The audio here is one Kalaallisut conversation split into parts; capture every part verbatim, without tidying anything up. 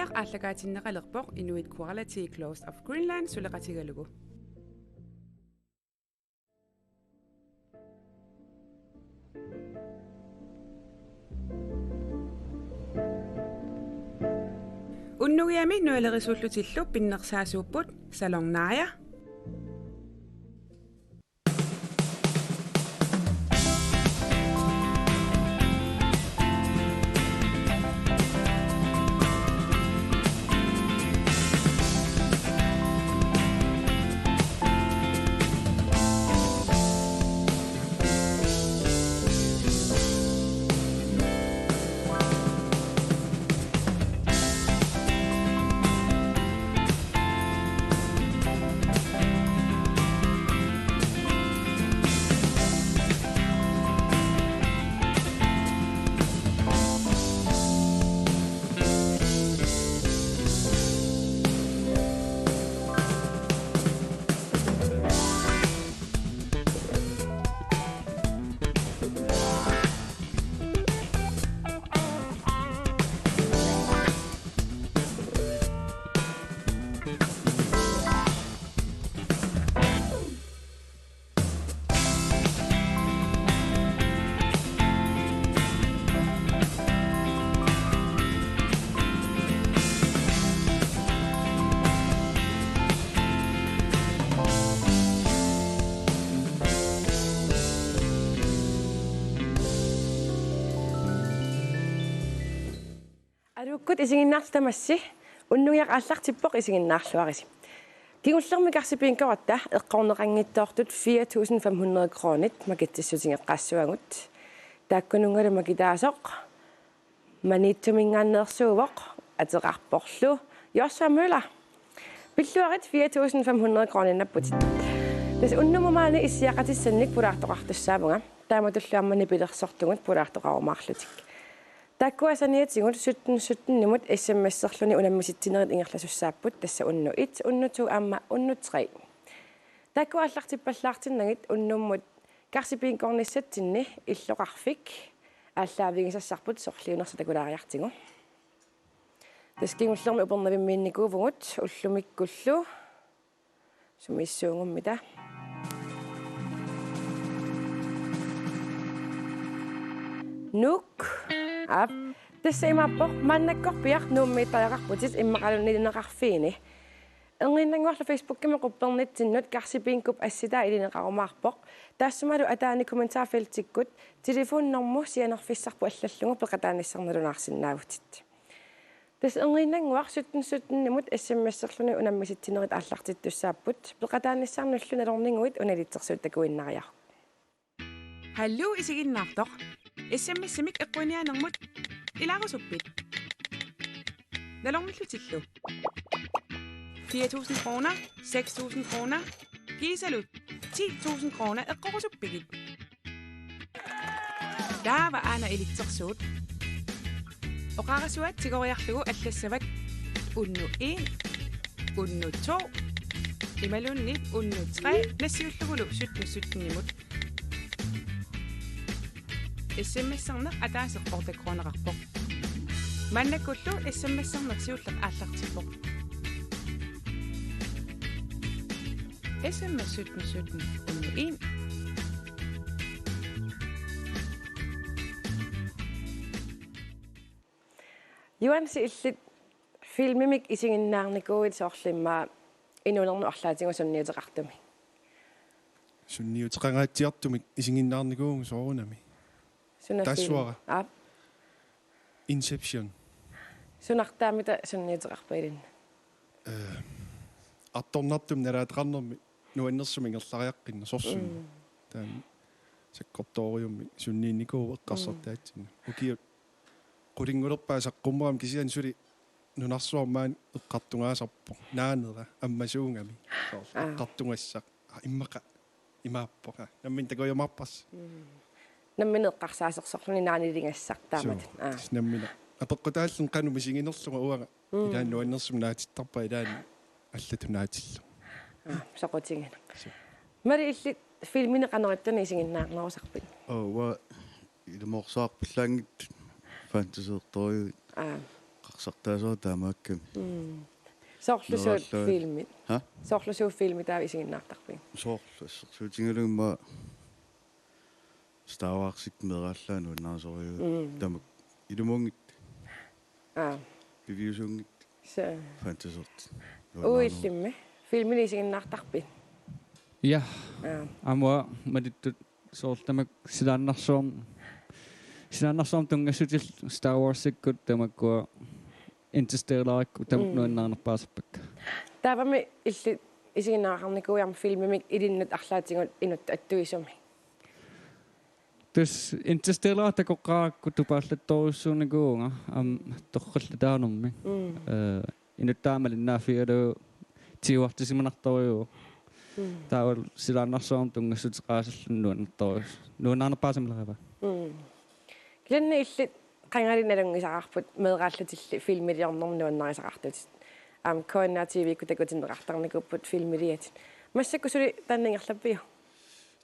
Aallakaatinneqalerpoq Inuit Quality Clothes of Greenland suleqatigalugu. Unnugiami nualerisuullutillu pinnersaasuupput Salon Naja. Aluukkut isiginnaarlutit tamassi, unnugiaq aallartippoq, isiginnaarluarisi. Kingullermi Karsibingoratta eqqorneqanngitsoortut fire tusind fem hundrede kronit makitsissutigeqqaassavagut. Taakkununngalu makitaasoq Maniitsuminngaanneersuuvoq, ateqarporlu Joshua Møller. Pilluarit fire tusind fem hundrede kroninapputit. Tassa unnummut maani issiaqatissannik pulaartoqartussaavunga. Taamatullu aamma nipilersortugut pulaartoqarumaarlutik. Taakkua saniatigut sytten sytten-imut S M S-erluni unammisitsinerit ingerlasussaapput, tassa unnuk et, unnuk to aamma unnuk tre. Taakku aallartippallaartinnagit unnummut Karsibingornissatsinni illoqarfik aallaavigisassarput sorliunersoq takulaariartigu. Tassa kingullermi Upernavimmiinnikuuvugut ullumikkullu. Sumiissuungummita? Nuuk. Aap. Tassa imaappoq maannakkorpiaq Nuummiittariaqarputit immaqaluunniit nalilerneqarfiini. Erniinnannguarlu Facebookimi quppernitsinnut Karsibingup assitaa ilineqarumaarpoq. Taassumalu ataani kommentarfeltikkut telefonnormu sianerfissarput allallugu peqataanissannut nalunaarsinnaavutit. Tassa erniinnannguaq sytten sytten-imut S M S-erluni unammisitsinerit aallartittussaapput. Peqataanissannullu nalorniguit una ilitsersuut takuinnariaruk. Hallo isiginnaartoq. S M S-imik eqquiniaanermut ilaarusuppit? Nalornillutillu. Fire tusind kroner, seks tusind kroner, kiisalu ti tusind kroner eqqorusuppigit? Taava aana ilitsersuut. Oqarasuaat tigoriarlugu allassavat unnuk en, unnuk to, imaluunniit unnuk tre nassiullugulu sytten sytten-imut. S M S-erneq ataaseq otte kroneqarpoq. Maannakkullu S M S-erneq siulleq aallartippoq. S M S sytten sytten unnuk en. Juansi, illit filmimik isiginnaarnikuuit, soorlu immaqa inuunernut arlaatigut sunniuteqartumik? Sunniuteqangaatsiartumik isiginnaarnikuuvugut soorunami. Suna film? Tassuara. Aap. Inception. Sunartaamita sunniuteqarpa ilinnut? Eh, artornartumik nalaateqarnermi nuannersumik ingerlariaqqinnarpoq sorsunneq. Mm. Taanna sakkortooriummik sunniinnikuuvoq eqqarsartaatsinni. Mm. Ukiut qulinngulerpaat saqqummerama, kisianni suli nunarsuarmi maani eqqartugaasarpoq. Naanera ammasuugami. Soorlu. Aa. Eqqartugassaq. Aa, immaqa imaappoq. Aa, nammineq takujumaarparsi. Mm. Nammineq eqqarsaasersorluni naaniligassaq taamatut. Suu. Aa. Nammineq. Apeqqutaalluni qanoq misiginerlunga uanga. Mm. Ilaanni nuannersumik naatittarpara, ilaanni allatut naatillugu. Aa, soqutiginaq. Suu. Malik, illit filminik qanoq ittuni isiginnaarnerusarpit? Oo, uanga ilumoorsuarpilaanngitsut fantaseertorujuit. Aa. eqqarsartaasoq taamaakkami. Mm. Soorlu suut filmit. Ha? Soorlu suut filmit taava isiginnaartarpigit? Soorlu assersuutigalugu immaqa Star Warsikkut meeraallaat nuannarisorujussuuvoq. Mm. Tamakku ilumuunngitsut. Aa. Piviusuunngitsut. Sa- Fantasertut. Uillimmi. Filmini isiginnaartarpit? Ja. Aa. Aamma malittut soorlu tamakku silaannarsuarm-, silaannarsuarmut tunngassutillu Star Warsikkut tamakkua Interstellarikkut tamakku mm. nuannarinerpaasarpakka. Taavami illit isiginnaarnikuuit aamma filmimik ilinnut arlaatigut inuttut attuisumik? Tassa Interstellar takoqqaarakku tupaallattorujussuunikuuvunga aamma torrallataanermik. Mm. Eh, inuttaamalinnaaffia tiuartisimanartorujuuvoq. Mm. Taavalu silaannarsuarmut tunngassuteqaasalluni nuannertorujus-, nuannaarnerpaasarmalaarpara. Mm. Kisianni illit qangali nalunngisaqarput meeraallatilli filmiliornermut nuannarisaqartutit. Aamma K N R T V-kkut takutinneqartarnikuupput filmiliatit. Massakkut suli taanna ingerlappiuk?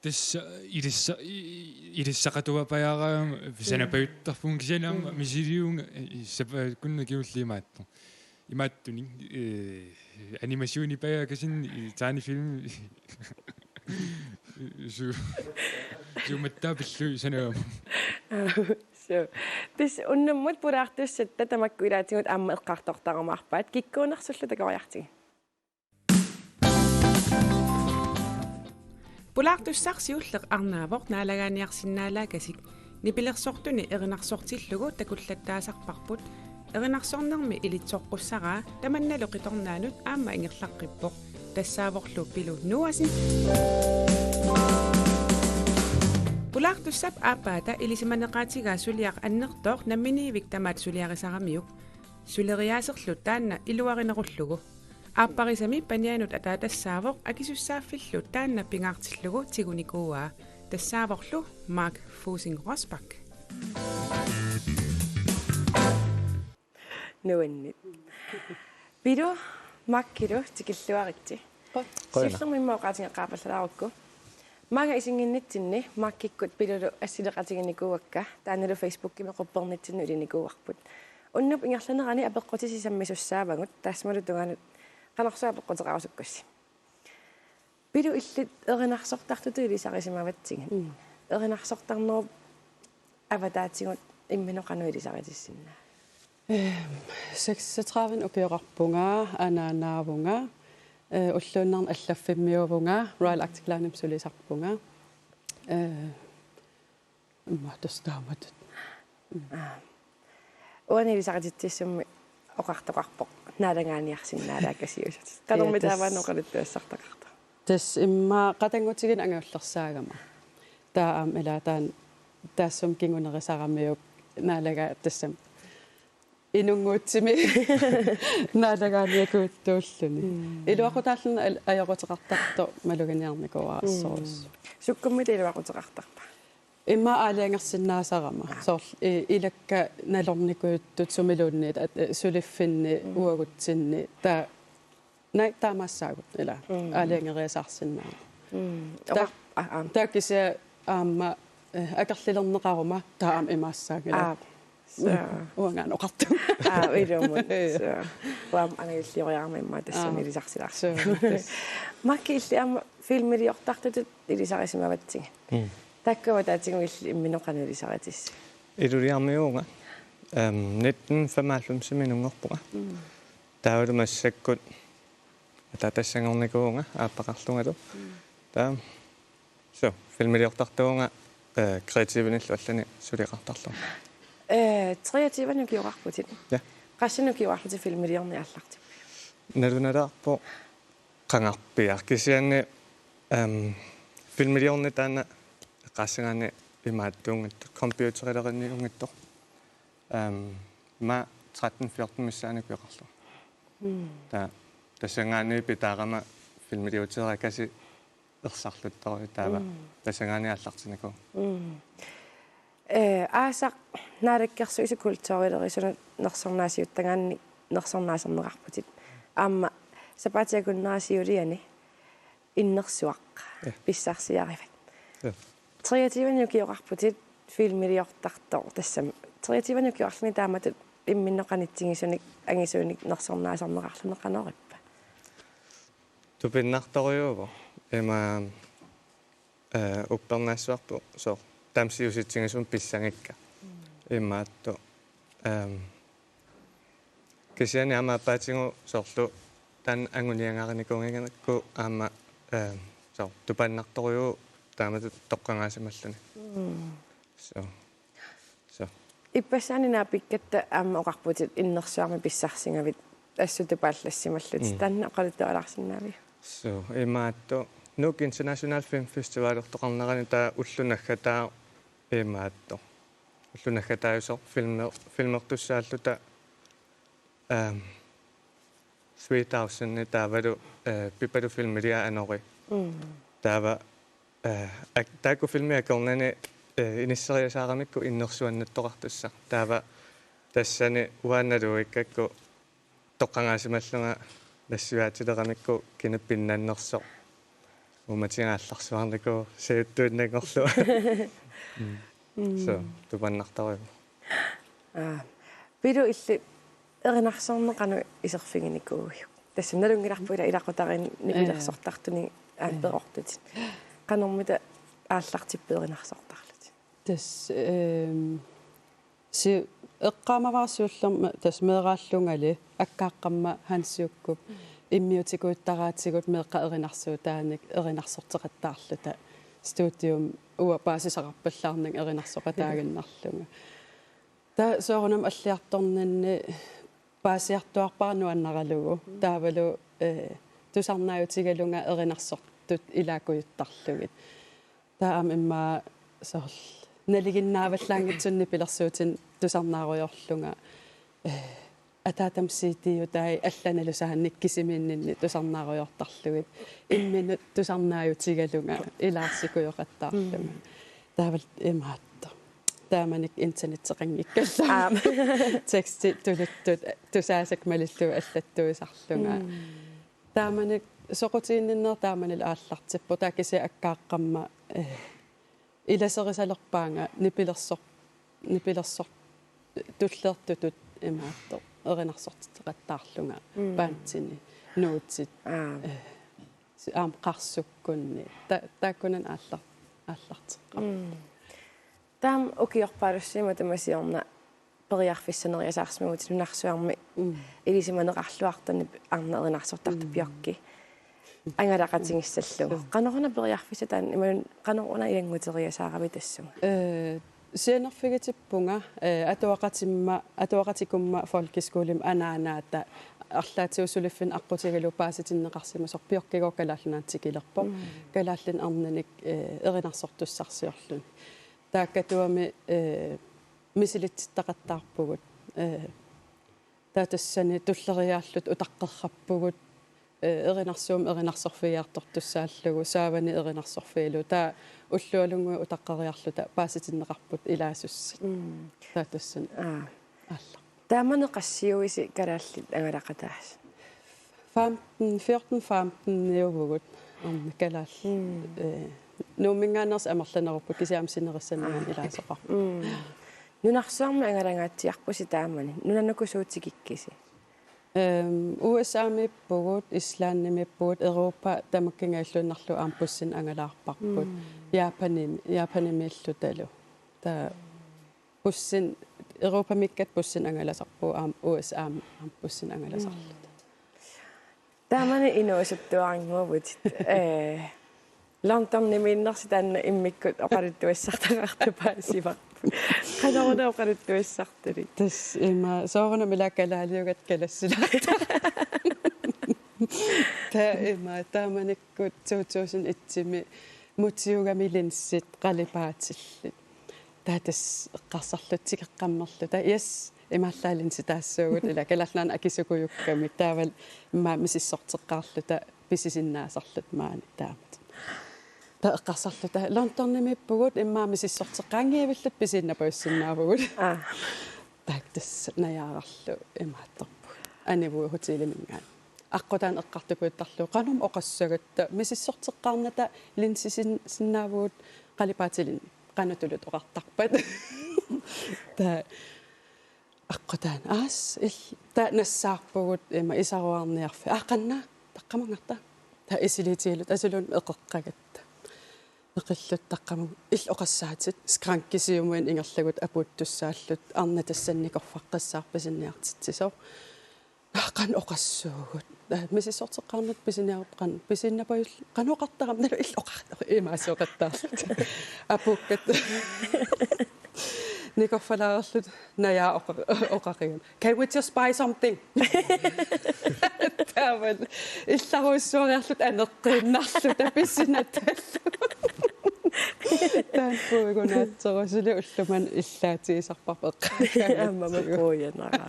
Tassa ilissa-, i-, i-, ilissaqatuapajaarama pisanapajuttarpunga kisianni aamma mm. misiliivunga i-, i-, sapaakunna kingulliit imaattoq. Imaattunik, eh, animationipajaakkasik, eh, taanna film. Su-, suumattaaq pillugit sanagama. Suu. Tassa unnummut pulaartussatta tamakku ilaatigut aamma eqqartortarumaarpaat, kikkuunersullu takoriartigit. Pulaartussaq siulleq arnaavoq naalagaaniarsinnaalaakasik. Nipilersortuni erinarsortillugu takullattaasarparput. Erinarsornermi ilitsoqqussaraa tamannalu qitornaanut aamma ingerlaqqippoq. Tassaavorlu Pilu Noahsen. Pulaartussap aappaata ilisimaneqaatigaa suliaq annertooq namminiivik tamaat suliarisaramiuk. Suleriaaserlu taanna iluarinerullugu. Aapparisami panianut ataatassaavoq akisussaaffillu taanna pingaartillugu tigunikuuaa. Tassaavorlu Mark Fusing Rosbach. Nuanneq. Pilu, Markilu tikilluaritsi. Qujanaq. Siullermik immaqa oqaatigeqqaarpallalaarukku. Maanga isiginnitsinni Markikkut Pilulu assileqatiginikuuakka, taannalu Facebookimi quppernitsinnut ilinikuuarput. Unnuup ingerlanerani apeqqutisi sammisussaavarput, taassumalu tungaanut qanorsuaq apeqquteqarusukkussi. Pilu, illit erinarsortartutut ilisarisimavatsigit. Mm. Erinarsortarnerup avataatigut imminut qanoq ilisaritissinnaavat? Ehm, seksogtredive ukioqarpunga, anaanaavunga, eh, ulluinnarni allaffimmiuuvunga, Royal Arctic Linemi sulisarpunga. Eh, immaqa tassa taamatut. Aa. Uani ilisarititsissummi oqartoqarpoq naalagaaniarsinnaalaakasiusut. Qanormi taava oqaluttuassartaqartoq? Tassa immaqa qatanngutigiinneq angajullersaagama. Taava aamma ilaa taanna taassuma kingunerisaramiuk naalaga tassami inunnguutsimi naalagaaniakujuttuulluni. Mm. Iluaqutaalluni al-, ajoquteqartartoq maluginiarnikuuara assorujussuaq. Mm. Sukkummita iluaqutaqartarpa? Immaqa aalajangersinnaasarama. Soorlu i-, ilakka nalornikujuttut sumiluunniit at-, eh, suliffinni mm. uagutsinni. Taava Naak taamaassaagut ilaa. Mm. Aalajangeriasaarsinnaammat. Mm. Taak-, aa, aa. Taava kisianni aamma, eh, akerlilerneqaruma taava aamma imaassaanga ilaa. Aa. Suu. Uangaana oqartunga. Aa, ilumut. Suu. Uanga angajullioriarama immaqa tassani ilisarsilaarsi. Suu. Mark, illit aamma filmiliortartutut ilisarisimavatsigit. Mm. Taakku avataatigut illit imminut qanoq ilisaritissigit? Iluliarmiuuvunga. Ehm, nitten femoghalvfemsimi inunngorpunga. Mm. Taavalu massakkut ataatassanngornikuuvunga aappaqarlungalu. Taava suu, filmiliortartuuvunga, eh, kreativinillu allani suliaqartarlunga. Eh, treogtyve ukioqarputit. Ja. Qassinik ukiuarlutit filmiliorneq aallartippiuk? Nalunalaarpoq qangarpiaq kisianni, ehm, filmiliorneq taanna eqqaassagaanni imaattuunngitsoq, computerilerinniunngitsoq. Ehm, ma tretten fjorten missaani ukioqarlunga. Mm. Taava tassanngaanniit pitaarama filmiliuteerakasi ersarluttorujussuuvoq taava mm. tassanngaanniit aallartinnikuuvunga. Mm. Eh, aasaq Naalakkersuisut kulturilerisunut nersornaasiuttagaanni nersornaaserneqarputit. Aamma sapaatip akunnera siuliani innersuaq ja. Pissarsiarivat. Ja. Treogtyve ukioqarputit filmiliortartoq tassami. Treogtyve ukioqarluni taamatut imminut qanitsigisunik angisuunik nersornaasarneqarluni qanoq ippa? Tupinnartorujuuvoq. Ima, eh, uppernarsarpoq soorlu taama siusitsigisumik pissangikka. Imaattoq. Ehm, kisianni aamma aappaatigut soorlu taanna anguniagaarinikuugakku aamma, ehm, soorlu tupinnartorujuuvoq taamatut toqqagaasimalluni. Mm. So. So. Ippassaani naapikkatta aamma oqarputit innersuarmi pissarsigavit assut tupaallassimallutit. Mm. Taanna oqaluttualaarsinnaaviuk? So, imaattoq Nuuk International Film Festivalertoqarnerani taava ulloq naggataavoq imaattoq. Ulloq naggataajusoq filmer-, filmertussaalluta, ehm, three thousand taavalu, eh, Pipaluk Filmiliaq anori. Mm. Taava, eh, ak-, taakku filmit akornanni, eh, inisseriasaaramikku innersuannuttoqartussaq. Taava tassani uanga naluikkakku toqqagaasimallunga nassiuaatileramikku kinap pinnannersoq. Uummatiga aallarsuarnikuuvoq sajuttuinnanngorlunga. Mm. Mm. So, tupinnartorujuuvoq. Aa. Pilu illit erinarsorneq qanoq iserfiginikuuiuk? Tassa nalunngilarput ila ilaqutariinni nipilersortartunik aamma perortutit. Qanormita aallartippit erinarsortarlutit? Tassa, ehm, si-, eqqaamavara siullermik tassa meeraallungali akkaaqqamma Hansiukkup immiutikuuttaraatigut meeqqat erinarsuutaanik erinarsorteqattaarluta studiumi uanga paasisaqarpallaarnanga erinarsoqataaginnarlunga. Taava soorunami alliartorninni paasiartuaarpara nuannaralugu. Taavalu, eh, tusarnaajutigalunga erinarsortut ilaakujuttarlugit. Taava aamma immaqa soorlu nalinginnaavallaanngitsunik nipilersuutinik tusarnaarujoorlunga, eh, ataatama C D-utai allanalusaanik kisimiinninni tusarnaarujoortarlugit. Imminut tusarnaajutigalunga ilaarsikujoqattaarlunga. Mm. Taavalu imaattoq. Taamanikkut internetteqanngikkallarpoq. Aap. Tekstit tuluttut, tusaasakka malillugit allattuisarlunga. Mm. Taamanikkut soqutiginninneq taamanilu aallartippoq. Taava kisianni akkaaqqamma, eh, ilaserisalerpaanga nipilersor-, nipilersor-, tulleertutut imaattoq erinarsorteqattaarlunga. Mm. Bandini, nuutit, aap, eh, si-, aamma qarsukkunni. Ta-, taakkunani aallar-, aallarteqqaarpoq. Mm. Taama ukiorpaalussi matuma siorna periarfissaneriasaarsimavutit nunarsuarmi, mm, ilisimaneqarluartumik arnaq erinarsortartoq, mm, Pjokki. Angalaqatigissallugu. Suu. Qanoruna periarfissat taanna imaluunniit qanoruna ilannguteriasaaravit tassunga? Eh, sianerfigitippunga, eh, atuaqatimma-, atuaqatikumma folkeskolimi anaanaata arlaatigut suliffinni aqqutigalugu paasitinneqarsimasoq Pjokkigooq Kalaallit Nunaanni tikilerpoq. Mm. Kalaallit Nunaanni, eh, erinarsortussarsiorluni. Taava Katuami, eh, misilitsittaqattaarpugut. Eh, taava tassani tulleriiaarluta utaqqerrappugut, eh, erinarsuummik erinarsorfigiartortussaallugu, saavani erinarsorfigalugu. Taava ullualunnguit utaqqeriarluta paasitinneqarput ilaasussat. Mm. Taava tassani, aa, aallar. Taamani qassiuisi kalaallit angalaqataasut? Femten, fjorten femten-iuvugut aamma kalaallit. Mm. Eh, Nuumminngaanneersut amerlanerupput, kisianni sinerissannut, aa, ilaasoqarput. Mm. Nunarsuarmi angalangaatsiarpusi taamani. Nunanukut suut tikikkisi? Ehm, U S A-miippugut, Islandimiippugut, Europa tamakkinngajalunnarlugu aamma bussinik angalaarparput. Mm. Japanimi, Japanimiillutalu. Taava bussin, Europamiikkatta bussinik angalasarpugut, aamma U S A-mi aamma bussinik angalasarluta. Mm. Taamani inuusuttuarannguuvutit. Eh, Londonimiinnersi taanna immikkut oqaluttuassartaqartupaasivarput. Qanoruna oqaluttuassartunik? Tassa ima, soorunami ila kalaaliugatta kalassilaartarput. Taava ima, taamanikkut to tusind et-imi mutiugami linsit qalipaatillit. Taava tassa eqqarsarluta tikeqqammerluta: Yes, imaallaat linsitaassuugut, ila Kalaallit Nunaanni akisukujukkamik. Taavalu immaqa misissorteqqaarluta pisisinnaasarluta maani taamatut. Taava eqqarsarluta: Londonimiippugut, immaqa misissorteqqaanngivilluta, pisiinnappajassinnaavugut. Aa. Taava tassa najaararluta imaattorpugut. Anivugut hoteliminngaanniit. Aqqutaani eqqartukujuttarlugu: Qanormi oqassagatta, misissorteqqaarnata linsisin-, sinnaavugut qalipaatilinnik, qanoq tuluttut oqartarpat? Taava Qeqqutaani. Aas, il-, taava nassaarpugut ima isaruarniarfik. Aa, qanna, taqqamungarta. Taava isilitigilut, asuluun eqeqqagatta. Eqillut taqqamun. Illit oqassaatit, skranki siumut ingerlagut apuuttussaallutit, arnat tassani nikorfaqqissaarpoq pisiniartitsisoq. Aa, qanoq oqassuugut. Aa, misissorteqqaarnata pisiniarut qan-, pisinnapajul-, qanoq oqartarami, nalu illit oqa-, imaassoqattaarlutit. Apuukkat. Nikorfalaarlutit, najaa oqa-, oqaqigan. Can we just buy something? Taava illarujussuariarluta aneqqiinnarluta pisinatallu. Taanna puigunaatsorusulik ullumimut illaatigisarparput eqqaagatsigu. Aamma puigunara.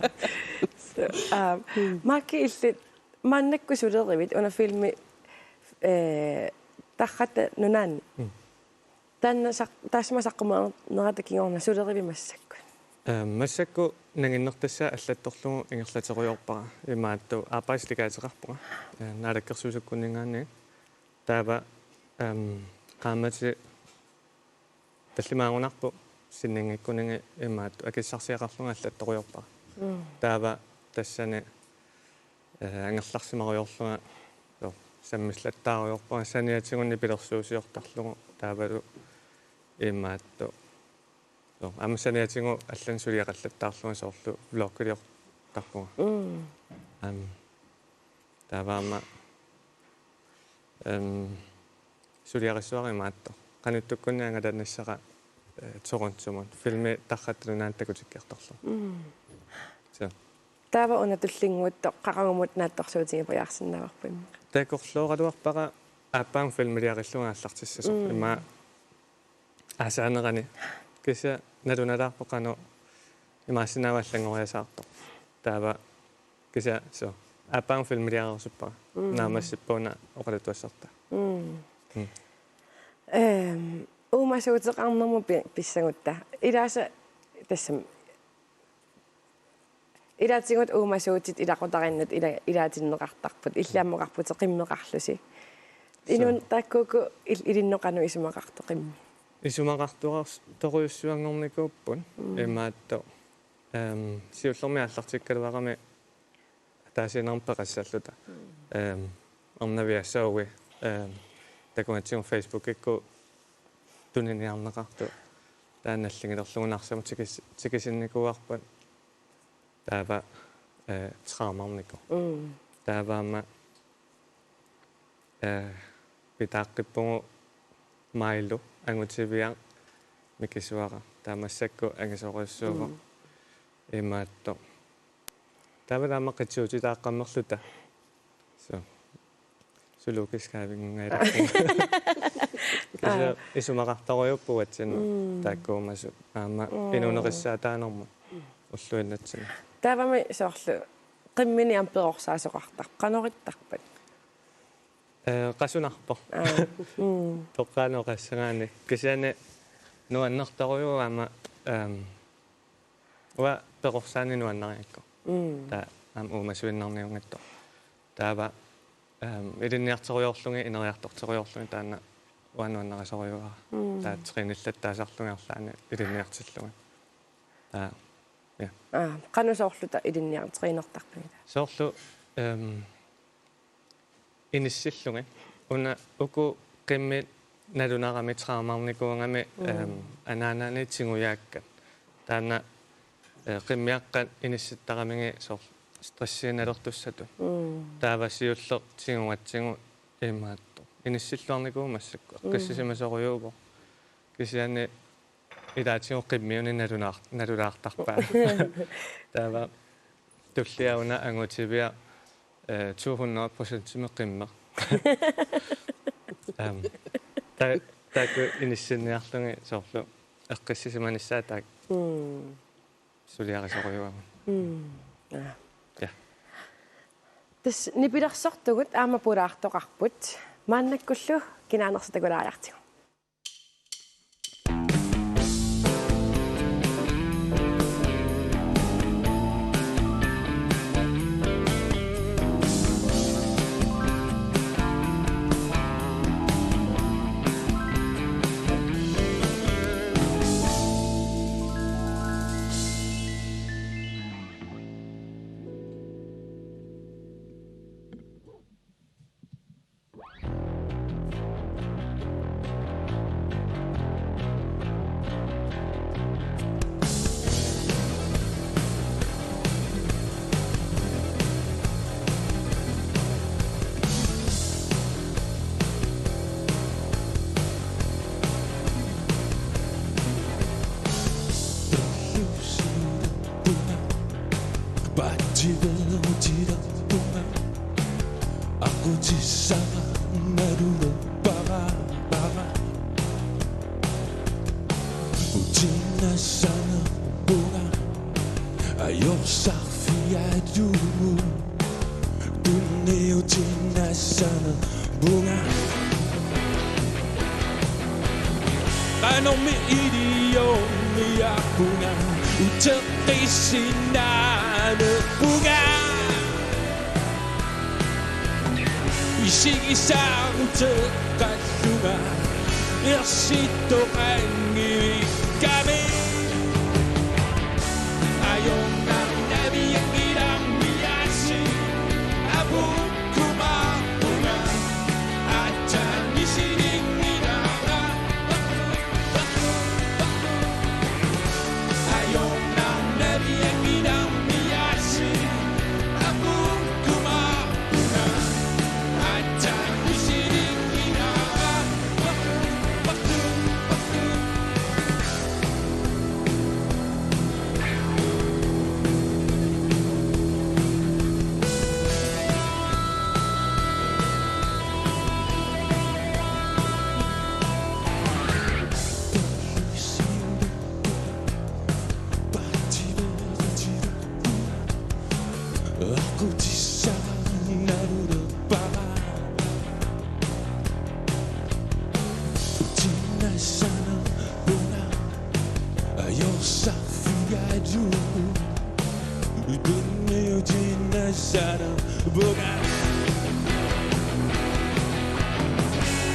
So, um, Maki, illit maannakkut sulerivit una filmi, eh, Tarratta Nunaanni. Mm. Taanna saq-, taassuma saqqummiunnerata kingorna sulerivit massakkut? Eh, massakkut nanginnertassaa allattorlugu ingerlaterujoorpara, imaattoq aappaasilikaateqarpunga, eh, naalakkersuisukkunninngaanniit. Taava, ehm, qaammatit tallimaagunarput sinninngikkunigit imaattoq akissarsiaqarlunga allattorujoorpara. Mm. Taava tassani, eh, angerlarsimarujoorlunga, jo, sammillattaarujoorpunga saniatigut nipilersuusiortarlugu taavalu imaattoq. Joo, aamma saniatigut allanik suliaqallattaarlunga soorlu vloggiliortarpunga. Mm. Aam, taava aamma, ehm, suliarissavara imaattoq. Qanittukkunni angalannissara, eh, Torontomut. Filmi Tarratta Nunaanni takutikkiartorlugu. Mm. So. Taava una tullinnguuttoq qaqugukkut naatsorsuutigipajaarsinnaavara immaqa? Takorlooraluarpara aappaagu filmiliarillunga aallartissasoq. Mm. Ima aasaanerani. Kisianni nalunalaarpoq qanoq imaassinnaavoq allanngoriasaartoq. Taava kisianni so. Aappaagu filmiliarerusuppara. Mm. Naammassippunga oqaluttuassarta. Mm. Mm. Ehm, uumasuuteqarnermut pi-, pissagutta. Ilaasa tassami Ilaatigut uumasuutit ilaqutariinnut ila-, ilaatinneqartarput, illit aamma oqarputit qimmeqarlusi. Suu. Inuuneq taakkuuku il-, ilinnut qanoq isumaqartoq qimmeq? Isumaqartorujussuanngornikuupput, mm, imaattoq, ehm, siullermik aallartikkaluarami ataasiinnarmik peqassalluta. Mm. Ehm, Arnavia Zoe, ehm, takugatsigu Facebookikkut tuniniarneqartoq. Taanna nalligilerlugu Narsami tikis-, tikisinnikuuarput. Taava, eh, traumarnikoq. Mm. Taava aamma, eh, pitaaqqippugut Milo, angutiviaq mikisuara. Taava massakkut angisoorujussuuvoq. Mm. Imaattoq. Taava taama qitiutitaaqqammerluta. So. Zoologisk Have-nngilluinnarlugu. Kisianni, aa, isumaqartorujuupput uatsinnut, mm, taakku uumasut. Aamma, mm, inuuneqissaataanermut ulluinnatsinni. Taavami soorlu qimminik aamma perorsaasoqartarput. Qanoq ittarpat? Eh, qasunarpoq. Aa. Mm. Toqqaannaq oqassagaanni. Kisianni nuannertorujuuvoq aamma, ehm, uanga perorsaaneq nuannarigakku. Mm. Taava aamma uumasuinnarniunngitsoq. Taava, ehm, ilinniartorujoorlugit, ineriartortorujoorlugit taanna uanga nuannarisorujuara. Mm. Taava trænerillattaasarlugit arlaannik ilinniartillugit. Taava, ja. Aa, qanoq soorluta ilinniar-, trænerilerpigit? Soorlu, ehm, inissillugit. Una uku qimmit nalunaramik traumarnikuugamik, mm, ehm, anaanaanit tigujaakkat. Taanna, eh, qimmiaqqat inissittaramigit soorlu stressiinnartussatut. Mm. Taava siulleq tigugatsigu imaattoq. Inissilluarnikuuvoq massakkut. Mm. Eqqissisimasorujuuvoq. Kisianni ilaatigut qimmiunik nalunaar-, nalulaartarpaat. Taava tullia una angutiviaq, eh, to hundrede procentimik qimmeq. Ehm, ta-, taakku inissinniarlugit soorlu eqqissisimanissaat taakku. Mm. Suliarisorujuagut. Mm. Aa. Ja. Tassa nipilersortugut aamma pulaartoqarput. Maannakkullu kinaanersoq takulaariartigu. Para, para. Utinassanerpunga ajorsarfigalugu. Tunniutinassanerpunga. Qanormi iliorniarpunga uteqqissinnaanerpunga. Isigisaaruteqallunga ersittoqanngivikkami. Ajornarnavianngilarmiaasi apukkumaarpunga. Aatsaat misilinngilara.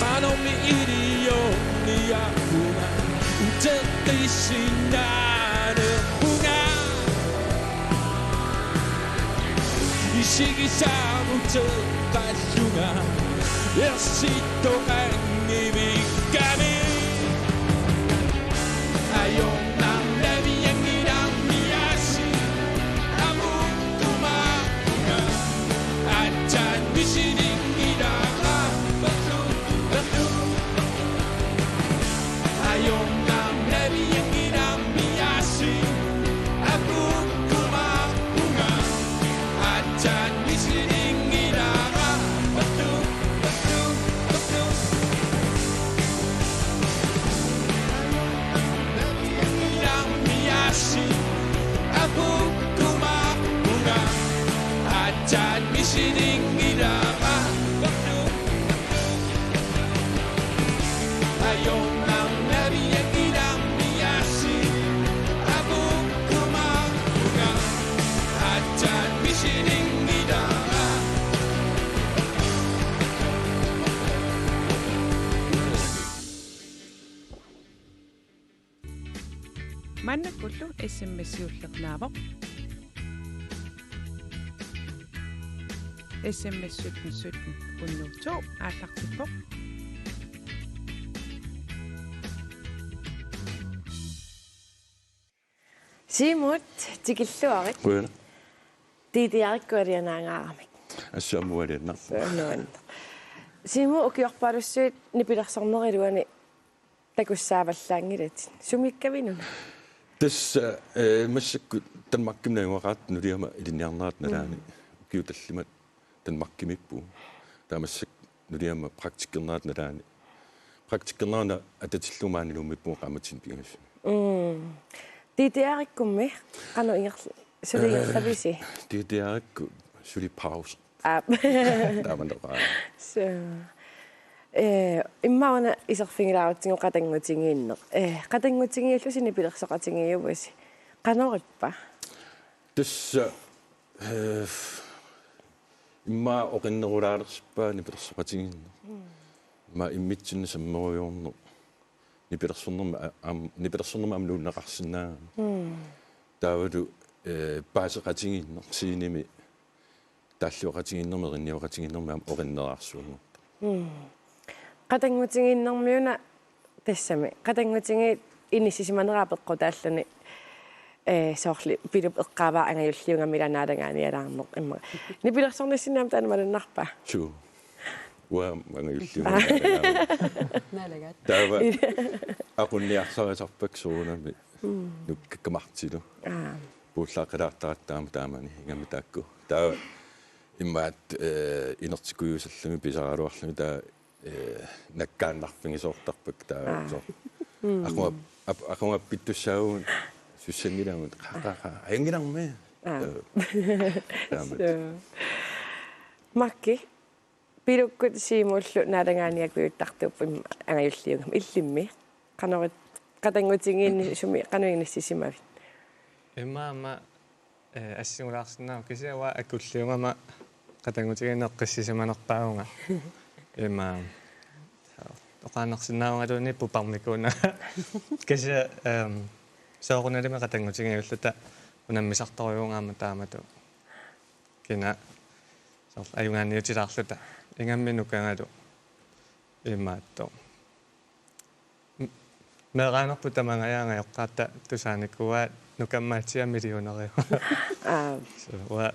Qanormi iliorniarpunga uteqqissinnaanerpunga. Isigisaaruteqallunga ersittoqanngivikkami. Ajornarnavianngilarmiaasi apukkumaarpunga. Aatsaat misilinngilara. Ajornarnavianngilarmiaasi apukkumaarpunga. Aatsaat misilinngilara. Ajornarnavianngilarmiaasi apukkumaarpunga. Aatsaat misilinngilara. Maannakkullu S M S siulleq naavoq. S M S sytten sytten hundrede og to aallartippoq. Siumut tikilluarit. Qujanaq. D D R-ikkut alianaangaaramik. Assut aamma aliannarpoq. Suu nuann. Siumut ukiorpaalussuit nipilersornerit iluanni takussaavallaanngilatit. Sumiikkaviuk una? Tassa, eh, massakkut Danmarkimi najugaqartut nuliama ilinniarnerat nalaani. Mm. Ukiut tallimat Danmarkimiippugut. Taava massakkut nuliama praktikkernerat nalaani. Praktikkernerani atatillugu maani Nuummiippugut qaammatini pingasuni. Mm. D D R-ikkummi qanoq ingerl-, suli ingerlavisi? Eh, D D R-ikkut suli pause. Aap. Taamatoqaa. Suu. Eh, immaqa una iserfigilaarutsigu qatanngutigiinneq. Eh, qatanngutigiillusi nipilersoqatigiiuvusi. Qanorippa? Tassa, eh, immaqa oqinnerulaalersippaa nipilersoqatigiinneq. Mm. Immaqa immitsinnut sammerujoorneq. Nipilersornermi a-, aam-, nipilersornermi aamma nuunneqarsinnaagami. Mm. Taavalu, eh, paaseqatigiinneq scenemi taallioqatigiinnermi, erinioqatigiinnermi aamma oqinnerarsuugut. Mm. Qatanngutigiinnermi una tassami. Qatanngutigiit inissisimanera peqqutaalluni, eh, soorlu Pilup eqqaavaa angajulliugami ila naalagaanialaarneq immaqa. Nipilersornissinni aamma taanna malunnarpa? Suu. Uanga angajulliugami naalagaat. Naalagaat. Taava aqunniarsarisarpakka soorunami. Mm. Nukkakka Martilu. Aa. Puullaaqqilaartaratta aamma taamani ingammik taakku. Taava imaattoq, eh, inertikkujuusallugit pisaraluarlugit taava eh, nakkaannarfigisoortarpakka taava. Aa. Soorlu aqagu ap-, aqagu appittussaavugut sussanngilagut, qa, qa, qa, ajunngilaq. Aa. Eh, taama. Suu. Makki, Pilukkut Siimullu naalagaaniakujuttartuupput angajulliugami, illimmi qanoq qatanngutigiinni sumi qanoq inissisimaviuk? Immaqa aamma, eh, assingulaarsinnaavoq, kisianni uanga akulliugama qatanngutigiinni eqqissisimanerpaavunga. Immaqa oqaannarsinnaavungaluunniit puparnikuuna. Kisianni, ehm, soorunalimi qatanngutigiulluta unammisartorujuuvunga aamma taamatut. Kina soorlu ajugaanniutilaarluta. Ingammik nukagalu imaattoq. M-, meeraanerput tamangajaanga ajoqqaatta tusaanikuuaat, nukaammaatsiaq millionæriuvoq. Aa. Suu, uanga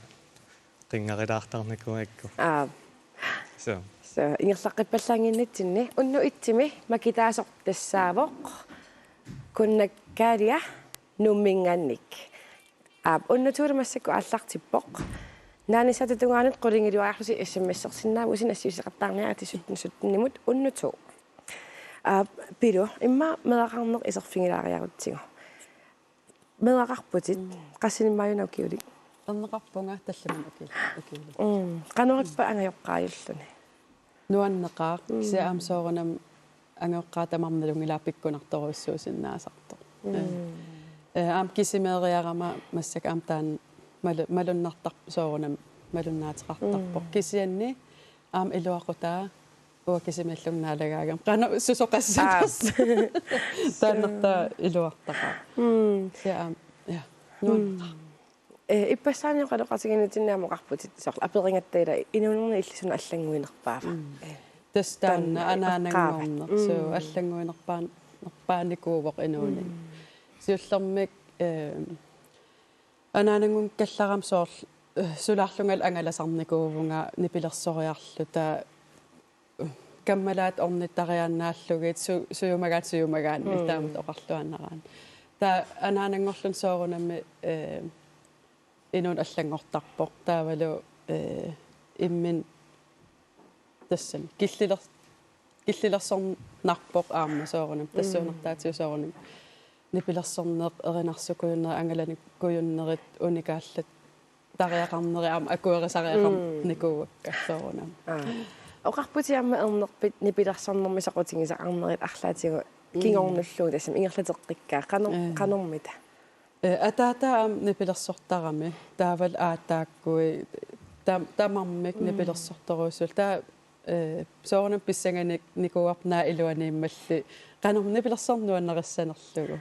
qinngarilaartarnikuugakku. Aa. Suu. Suu, ingerlaqqippallaannginnitsinni. Unnuk etsimi makitaasoq tassaavoq Kunnakaalia Nuumminngaanniit. Aap, unnutuulli massakkut aallartippoq. Naanissaatungaanut qulingiluariarlusi S M S-ersinnaavusi nassiusseqattaarniarisi sytten sytten-imut unnutuut. Aap, Pilu, immaqa meeraqarneq iserfigilaariarutsigu. Meeraqarputit, mm, qassinik aamma una ukiulik? Erneqarpunga tallimanik uki-, ukiulik. Mm, qanorippa angajoqqaajulluni? Nuanneqaaq, mm, kisianni aamma soorunami angajoqqaat tamarmik nalunngilaat pikkunartorujussuusinnaasartoq. Mm. Eh, eh, aamma kisimeeriarama massakkut aamma taanna malu-, malunnartarpoq, soorunami malunnaateqartarpoq. Mm. Kisianni aamma iluaqutaa uanga kisimiillunga naalagaagama qanoq susoqassanersoq. Aap. Taannartaa iluartaqaaq. Mm. Kisianni aamma, ja, nuanneqaaq. Mm. Eh, ippassaani oqaloqatigiinnitsinni aamma oqarputit, soorlu aperigatta ila inuunerni illit suna allannguinerpaava? Mm. Eh. Tassa taanna, taanna anaanannguarneq. Mm. Suu, allannguinerpaan-, nerpaanikuuvoq inuuninni. Mm. Siullermik, eh, anaananngunngikkallarama soorlu, eh, sulaarlungalu angalasarnikuuvunga nipilersoriarluta, kammalaat ornittariaannaallugit su-, sujumagaat sujumagaanni, mm, taamatut oqarluaannaraanni. Taava anaananngorluni soorunami, eh, inuuneq allanngortarpoq. Taavalu, eh, imminut tassani killiler-, killilersornarpoq aamma soorunami. Mm. Tassuunartaatigut soorunami nipilersorneq, erinarsukujunneri, angalanikujunnerit, unikaallat tariaqarneri aamma akuerisariaqarnikuuakka, mm, soorunami. Aa. Oqarputit aamma ernerpit nipilersornermi soqutigisaqarnerit arlaatigut, mm, kingornullugu tassami ingerlateqqikkaat. Qano-, mm, qanormita? Eh, ataataa aamma nipilersortarami, taavalu aataakkui tam-, tamarmik, mm, nipilersortorujussuullugit. Taava, eh, soorunami pissanganik-, nikuuarput naak iluaniimmalli qanormi nipilersorneq nuannarissanerlugu.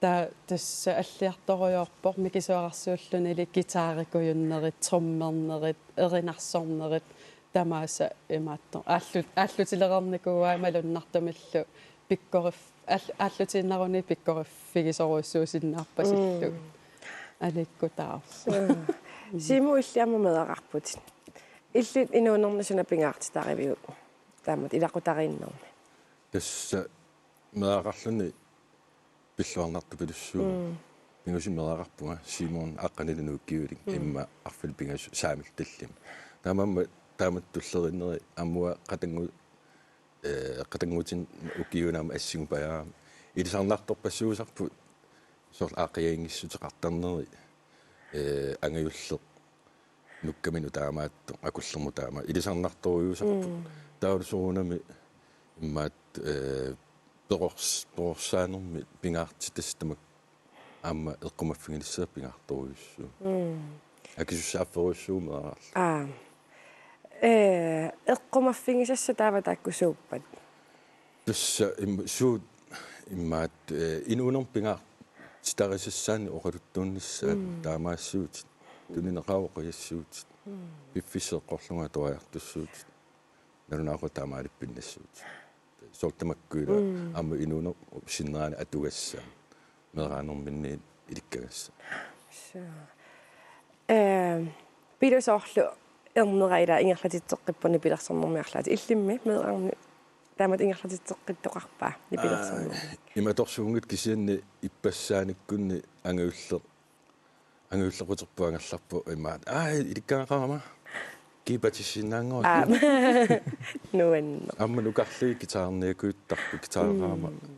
Taava tassa alliartorujoorpoq mikisuararsuullunili guitarikujunnerit, trommernerit, erinarsornerit, tamaasa imaattoq. Aallu-, aallutilereernikuuai malunnartumillu pikkorif-, aall-, aallutiinnaruni pikkoriffigisorujussuusinnaarpasillu. Mm. Aliikkutaavoq. Suu. Siimut, illit aamma meeraqarputit. Illit inuunerni suna pingaartitariviuk? Taamatut ilaqutariinnermi. Tassa meeraqarluni pilluarnartupilussuuvoq. Mm. Pingasunik meeraqarpunga, Simon aqqanilinnik ukiulik, mm, immaqa arfineq-pingasut saamillu tallimat. Taamaammat taamatut tulleriinneri aamma uanga qatanngu-, eh, qatanngutinik ukiunik aamma assingupajaarami. Ilisarnartorpassuusarput soorlu aaqqiaginngissuteqartarneri, eh, angajulleq nukkaminut taamaattoq, akullermut taamaattoq, ilisarnartorujussuusarput. Mm. Taavalu soorunami immaqa, eh, perors-, perorsaanermi pingaartitassat tamakku aamma eqqumaffiginissaat pingaartorujussuuvoq. Mm. Akisussaafferujussuuvoq meeraqarluni. Aa. Eh, eqqumaffigisassat taava taakku suuppat? Tassa im-, suut immaqa, eh, inuunermi pingaartitarisassaannik oqaluttuunnissaat, mm, taamaassuutit, tunineqaat oqaassuutit, mm, piffissaq eqqorlugu atuariartussuutit, nalunaaqutaq taamaalippinnissuutit. Soorlu tamakku ila, mm, aamma inuunerup sinneraani atugassaat, meeraanerminniit ilikkagassaat. Suu. Eh, Pilu, soorlu ernera ila ingerlatitseqqipput nipilersornermi arlaatigut, illimmi meerarneq taamatut ingerlatitseqqittoqarpa nipilersornermi? Aa, imatorsuunngitsoq, kisianni ippassaanikkunni angajulleq, angajullequterput angerlarpoq immaqa: Aa, ilikkagaqarama. Ipatissiinnaanngua. Aa. Nuanneq. Aamma nukarliit guitarniakujuttarput guitaraama. Mm.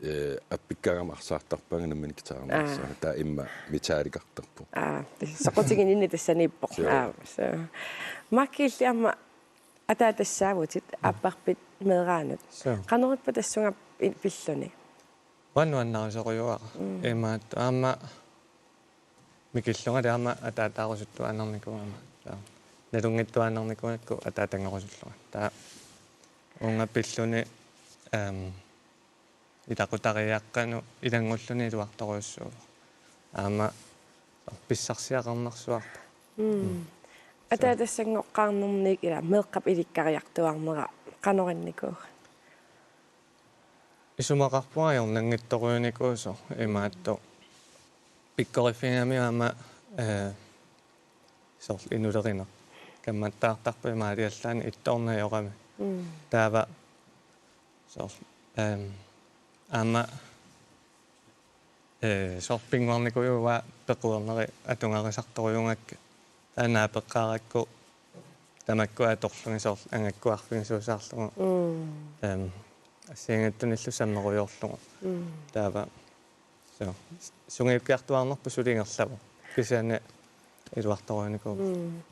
Eh, appikkaangama arsaartarpaanga nammineq guitarniarsaanga. Aa. Taava immaqa metallikartarpoq. Aa, soqutigininni tassaniippoq. Joo. Aa, so. Mark, illit aamma ataatassaavutit, aapparpit meeraanut. Suu. Qanoq ippa tassunga i-, pilluni? Uanga nuannarisorujuara. Mm. Imaattoq aamma mikillungali aamma ataataarusuttuaannarnikuugama. Taava nalunngittuaannarnikuugakku ataatanngorusullunga. Taava uunga pilluni, ehm, ilaqutariiaqqanut ilanngulluni iluartorujussuuvoq. Aamma pissarsiaqarnersuarpoq. Mm. Mm. Ataatassanngorneq ila meeqqap ilikkariartuaarnera qanoq innikuuva? Isumaqarpunga ajornanngitsorujunikuusoq imaattoq. Pikkoriffigigamiuk aamma, eh, soorlu inulerineq. Kammattaartarpoq imaaliallaannaq ittoorneq ajorami. Mm. Taava soorlu, ehm, aamma, eh, soorlu pinnguarnikuuara pequernerit atugarisartorujuugakkit. Taava naapeqqaarakku tamakku atorlugit soorlu angakkuarfigisuusaarlugu. Mm. Ehm, assigiinngitsunillu sammerujoorlugu. Mm. Taava. So, sungiukkiartuaarnerput suli ingerlavoq. Kisianni iluartorujunikuuvoq. Mm.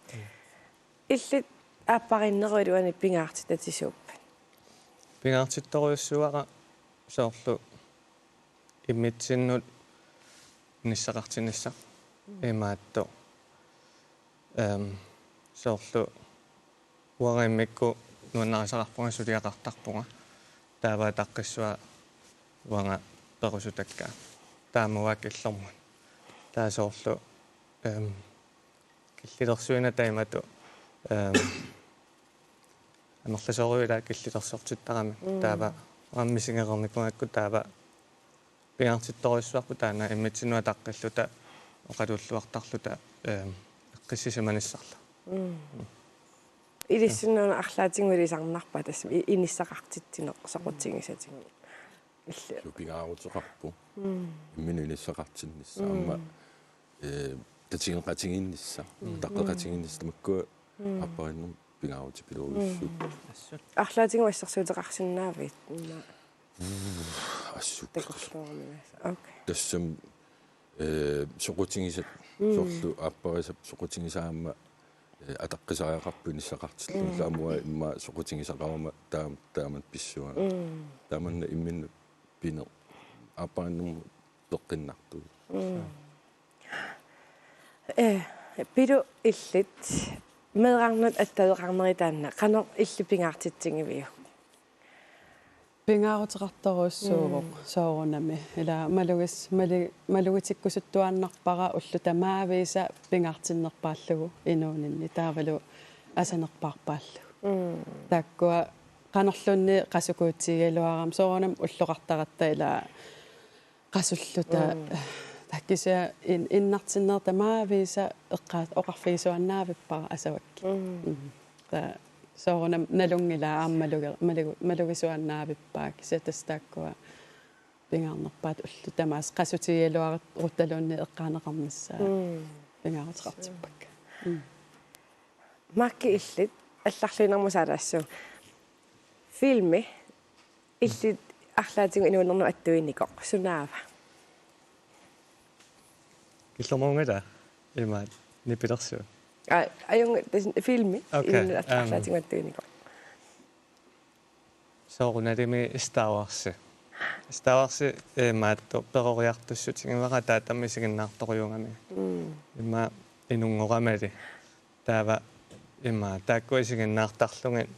Illit aapparinnerup iluani pingaartitatisuuppat? Pingaartittorujussuuara soorlu immitsinnut inissaqartinnissaq. Mm. Imaattoq. Ehm, soorlu uanga immikkut nuannarisaqarpunga suliaqartarpunga. Taava ataqqissua uanga perusutakka. Taamaakkillormut. Taava soorlu, ehm, killilersuinata imatut, ehm, amerlasoorujussuaq killilersortittarami. Mm. Taava aamma misigereernikuugakku taava pingaartittorujussuarput taanna immitsinnut ataqqilluta oqalulluartarluta, ehm, eqqissisimanissarlu. Mm. Ilissinnut arlaatigut ilisarnarpa tassa i-, inissaqartitsineq soqutigisatigut. Illit. Suu, pingaaruteqarpoq. Mm. Imminut inissaqartinnissaq. Mm. Aamma, eh, tatigeqatigiinnissaq. Mm. Taqqeqatigiinnissaq. Tamakkua, mm, aappariinnermut pingaarutipilorujussuupput. Mm. Assut. Arlaatigut assersuuteqarsinnaavit? Imma. Assut. Takorloorami. Okay. Tassami, eh, soqutigisat, mm, soorlu aapparisap soqutigisaama, eh, ataqqisariaqarpoq inissaqartillugit. Mm. Aamma imma soqutigisaqarama taam-, taamatut pissuara. Mm. Taamanna imminut pineq aappariinnermut peqqinnartuuvoq. Mm. Eh, Pilu, illit meeraanut attaveqarnerit taanna qanoq illit pingaartitsigiviuk? Pingaaruteqartorujussuuvoq. Mm. Soorunami. Ila malugis-, mali-, malugitikkusuttuaannarpara ullut tamaaviisa pingaartinnerpaallugu inuuninni taavalu asanerpaarpaallugu. Mm. Taakkua qanorluunniit qasukuutigigaluarama soorunami ulloqartaratta ila qasulluta. Mm. Taava kisianni in-, innartinnerit tamaaviisa eqqaa-, oqarfigisuaannavippara asavakkit. Mm. Mm. Taava soorunami nalunngilaa aamma malugi-, malugi-, malugisuaannavippara kisianni tassa taakkua pingaarnerpaat ullut tamaasa qasutigigaluarutta luunniit eqqaaneqarnissaa. Mm. Pingaaruteqartippakka. Mm. Mark, illit allarluinnarmut saalaassaagut. Filmi illit arlaatigut inuunermut attuinikoq sunaava? Killormuunngilaq imaat nipilersuut. Aa, ajunngilaq tassa filmi. Okay, inuunermut, um, arlaatigut attuinikoq. Soorunalimi Star Wars. Star Wars, eh, imaattoq peroriartussutigivara ataatama isiginnaartorujuugami. Mm. Imma inunngoramali. Taava imma taakku isiginnaartarlugit,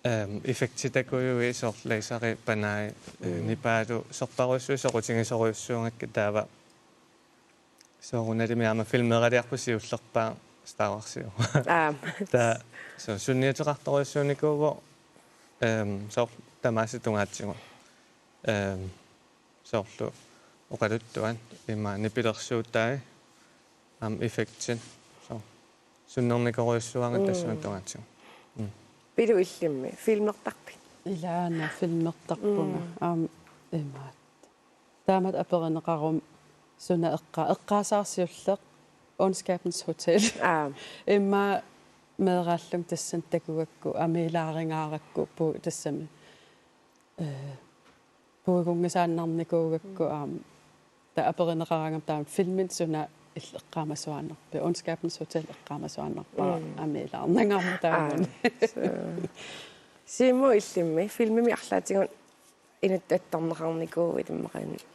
ehm, effektitakujui soorlu laseri panai, eh, mm, nipaalu sorparujussuit soqutigisorujussuugakkit taava soorunalimi aamma filmeeraliarput siullerpaaq Star Warsiuvoq. Aap. Taava, so, sunniuteqartorujussuunikuuvoq, ehm, soorlu tamaasa tungaatigut. Ehm, soorlu oqaluttuat, imma nipilersuutai, aamma effektit. So, sunnernikorujussuuagut, mm, tassunga tungaatigut. Mm. Pilu, illimmi filmertarpit? Ilaana filmertarpunga. Mm. Aamma imaat. Taamatut aperineqaruma suna eqqa-, eqqaasaarsiulleq Ondskabens Hotel. Aa. Immaqa meeraallunga tassani takugakku amiilaaringaarakku pu-, tassami. Eh, puigunngisaannarnikuugakku aamma. Taava aperineqaraangama taama filmimi suna il-, eqqaamasuaannarpa. Ondskabens Hotel eqqaamasuaannarpara. Mm. Amiilaarnangaarmat taamani. Aa, so. Siumut illimmi, filmimi arlaatigut inuttut attarneqarnikuuit imaluunniit?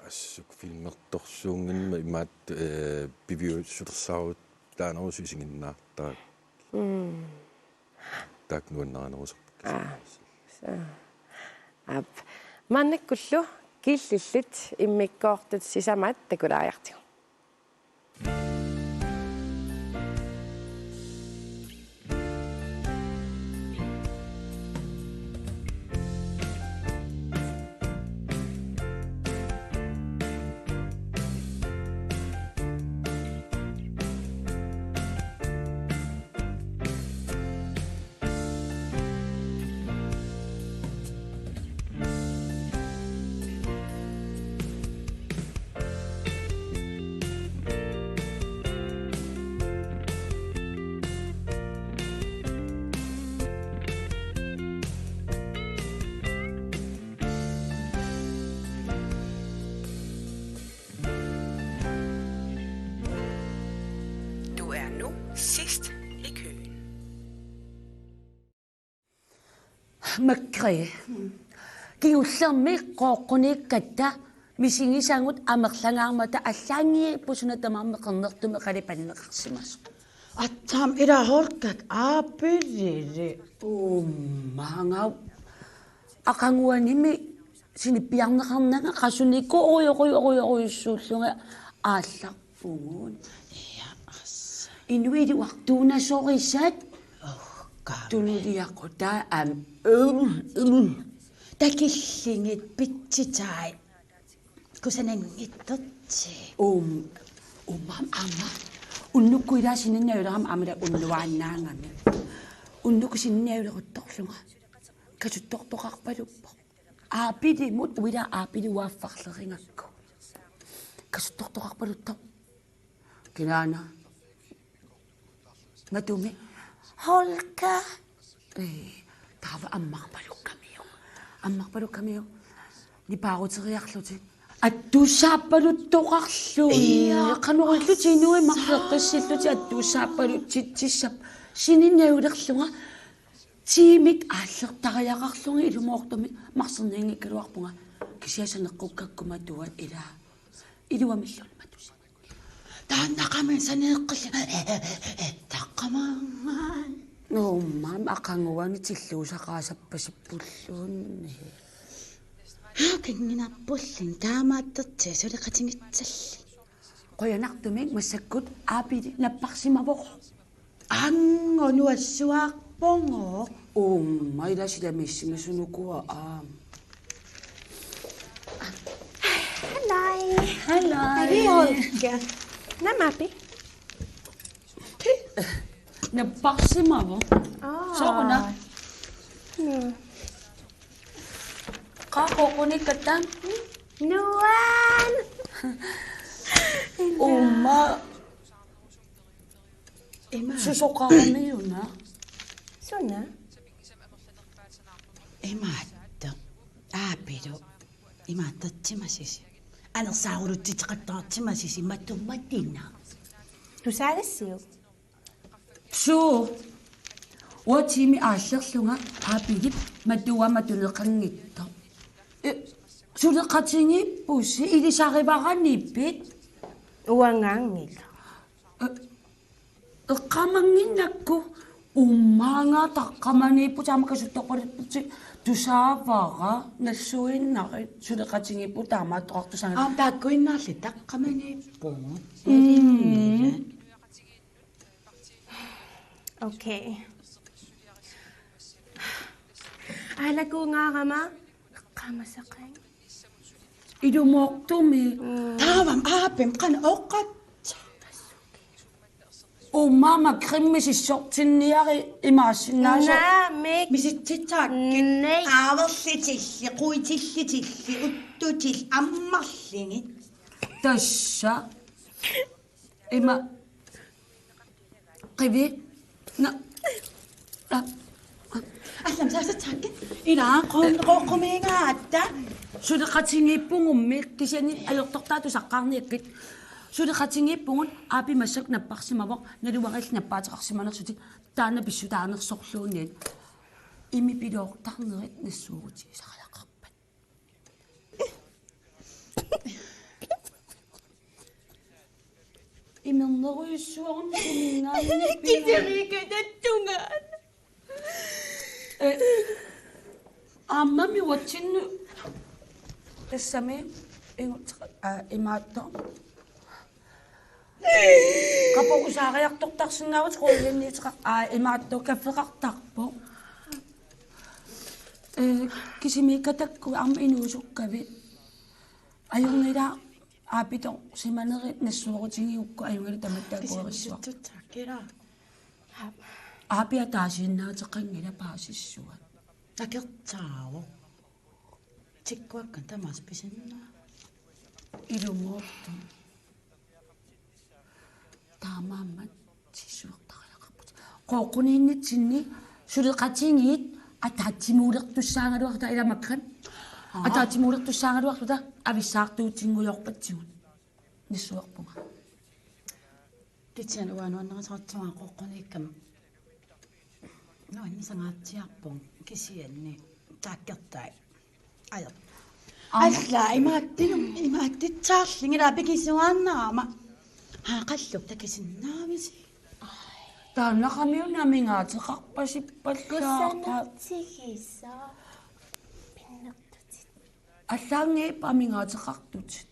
Assut filmertorsuunnginnama imaattoq, eh, piviusulersaarut taanerusut isiginnaartarakkit. Mm. Taakku nuannarinerusarput. Aa. Aa. Aap. Maannakkullu killillit immikkoortut sisamaat takulaajartigu. Du er nu sidst i køen. Makkeri. Kingullermi qooqquniikkatta misigisagut amerlangaarmata allaanngiipput suna tamarmi qernertumik qalipanneqarsimasoq. Aatsaat ila holkak aapiriri. Uummaanga. Aqaguanimi sinippiarneqarnanga qasunikuu orujorujorujorujussaallugu aallarpugut. Ja, as. Inuit iluartuunasorisat. Oh, kaami. Tunuliaqutaa am, um, um. Takillugit pitsitai. Kusananngittorti. Um, uummaam aamma. Unnukkut ilaa sininniarulerama aamma ilaa unnuaannaagami. Unnukkut sininniaruleruttorlunga. Kasuttortoqarpaluppoq. Aapilimut uilaa aapili uaaffarlerigakku. Kasuttortoqarpaluttoq. Kinaana. Matumi. Holka. Ee, taava ammarpalukkamiuk. Ammarpalukkamiuk. Nipaaruteriarlutik. Attuussaappaluttoqarluni. Ija. Qanoq ilillutik inuit marloqqissillutik attuussaappalutitsissap. Sininniarulerlunga. Tiimit aallertariaqarlunga ilumoortumik marsernianngikkaluarpunga kisianni saneqqukkakkuma tuat ilaa. Iluamilluunniit matusi. Taannaqami saneeqqilli. Taqqamaanngaan. Uummaam aqaguani tilluusaqaasappasippulluunniit. Kanginarpullin taamaattorti suleqatigitsalli. Qujanartumik massakkut aapili napparsimavoq. Ango nuassuarpunga. Uumma ila silamiissingasunukua aam. Halløj. Halløj. Hej, Olga. Nå, Mappi. Napparsimavoq. Aa. Sooruna. Mm. Qaa qooqquniikkatta? Nuan. Uumma. Ima. Susoqaramiuna. Suna? Imaattoq. Aapilu. Imaattarsimasisi. Anersaarulutitseqattaarsimasisi matumatina. Tusaagassiuk? Suu. Uanga tiimi aallerlunga aapilip matua matuneqanngitsoq. E, suleqatigiippusi ilisarivaranipit? Uangaanngilaq. E, eqqaamannginnakku uummaanga taqqamaniipputit aamma kasuttorpalupputit tusaavara nassuinnari suleqatigiippugut taamaattoqartussaagamik. Aamma taakkuinnarli taqqamaniippugut. Mm. Okay. Aalakuungaarama eqqaamasaqaanga. Ilumoortumik. Mm. Taavami aapim qanoq oqatsoq. Uummaama creme misissortinniarit imaassinnaasut. Naamik. Misitsitsaakkit. Nej. Aaverlitilli, quitillitilli, uttutilli, ammarlugit. Tassa. Ima Qivi. Na. A. Allam saasatsaakka. Ila qo-, qoqqumiingatta. Suleqatigiippugummi kisianni ajortortaatut saqqaarniakkit. Suleqatigiippugut, aap, massakkut napparsimavoq, naluara illit nappaateqarsimanersutit, taanna pissutaanersorluunniit. Imipiloortarnerit nassuerutigisariaqarpat. Imernerujussuarmik suminngaanniit. Kiteriikkatattunga. Eh, aammami uatsinnut tassami ingutsera-, aa, imaattoq. Qaporusaariartortarsinnaavutit qulianniiteqar-, aa, imaattoq kaffeqartarpoq. Eh, kisimiikkatakku aamma inuusukkavit. Ajunngilaq, aappitorsimanerit nassuerutigigukku ajunngilaq tamatta akuerissuaq. Kisimiissuttut takkila. Aappi ataasiinnaateqanngilaq paasissuat. Takertaavoq. Tikkuakkat tamaasa pisinnaa. Ilumoortumik. Taamaammat sissuertariaqarputit. Qooqquniinnitsinni suleqatigiit ataatsimuulertussaagaluarluta ila makkat. Aa. Ataatsimuulertussaagaluarluta avissaartuutinngujoorpatsigut. Nassuerpunga. Kisianni uanga nuannarisartunga qooqquniikkama. Nuannisangaatsiarpunga kisianni taakkertai. Ajo. Aamma. Alla, imaattinum, imaattitsaarlingila pikisuaannarama. Haa, qalluk takisinnaavisi. Taannaqamiuna amigaateqarpasippallaaqaat. Kusanartigisoq. Pinnertutit. Allaanngilaq amigaateqartutit.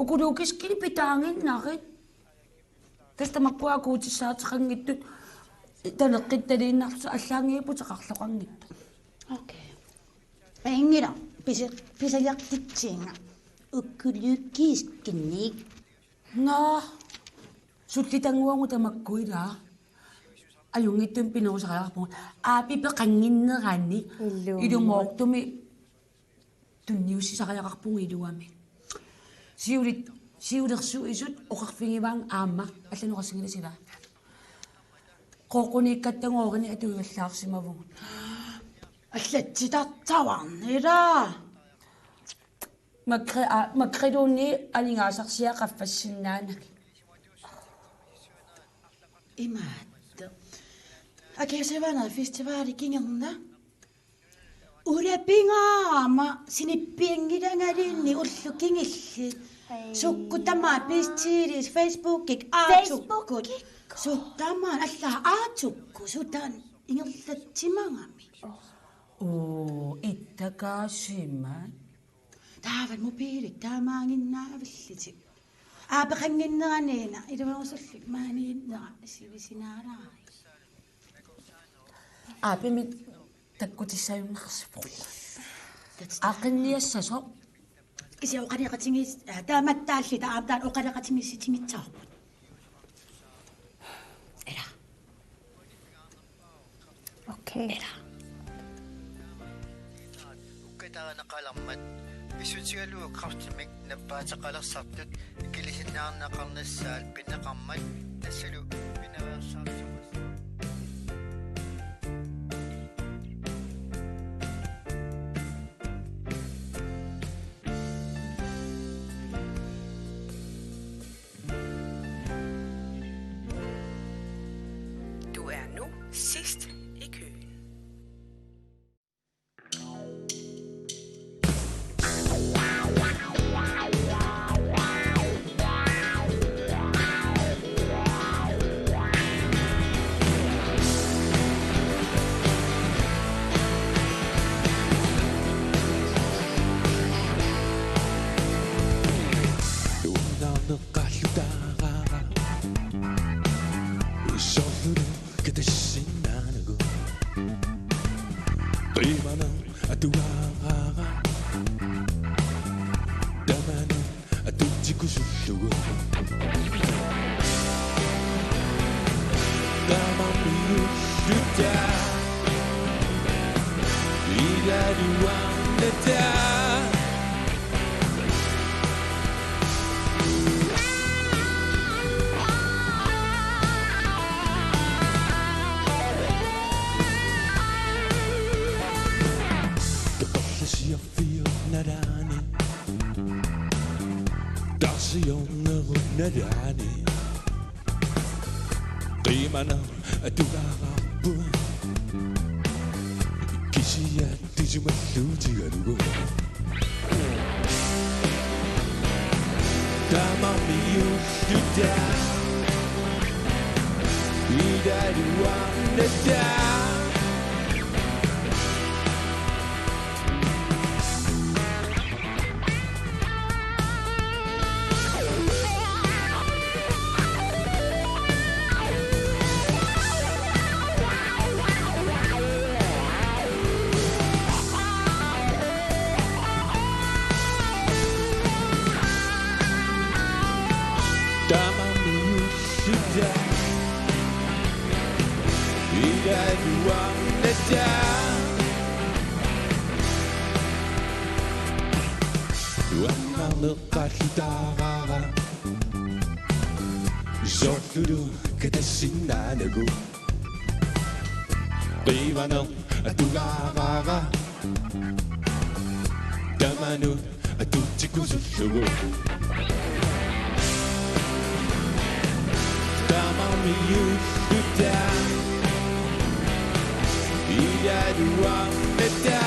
Økologiskini pitaaginnarit. Tassa makkua akuutissaateqanngitsut taleqqittaliinnarlutik allaanngilaq puteqarloqanngitsut. Okay. Inngila pisi-, pisaliartitsiinga. Økologiskini. Naa. Sullitannguagut tamakku ilaa. Ajunngitsumik pinerusariaqarpugut. Aappi peqannginnerani. Ilumut. Ilumoortumik tunniussisariaqarpugut iluamik. Siulit-, siulersuisut oqarfigivaannga aamma allanut oqassinngilasi ilaa. Qooqquniikkatta ngoorani atuivallaarsimavugut. Allatsitartavarnila. Makri-, a, makriluunniit aningaasarsiaq qaffassinnaanagit. Imaattoq. Akasivaana festivali kingerna. Ulapingaarama sinippianngilangaluunniit ullut kingulliit. Hej. Sukkut tamaat bestiilis Facebookik aatukkut. Facebookikku. Suk tamaat alla aatukkut sutaan ingerlatsimagami. Oo, ittakaasimat. Taava mobiilit taamaaginnaavillutik. Aa, peqannginneraniina iluarusullu maaniinnera sivisinaalaarami. Aa, pimit takkutissajunnaarsivoq. Aqinniassasoq. Kisianni oqaloqatigiis-, aa, taamattaalluta aamma taanna oqaloqatigiissutigissavarput. Ila. Okay. Ila. Ukkataaneqalermat pissutigalugu kræftimik nappaateqalersartut ikilisinnaarneqarnissaat pineqarmat tassalu pinaveersaartugut. Du er nu sidst i køen. Nuannaarneqarlutaarara. Usorlulu katassinnaanagu. Qiimaneq atugaarara. Tamanut atutsikusullugu. Tamanut iulluta. Ilaluarnata. Nalaani. Qiimaneq atugaraarput. Kisianni isumalluutigalugu. Tamarmiulluta. Ilaluarnata. Tamarmiulluta. Ilaluarnata. Uangarneqqallutaarara. Soorlulu katassinnaanagu. Qiimaneq atugaraarput. Tamanut atutsikusullugu. Tamarmiulluta. Ilaluarnata.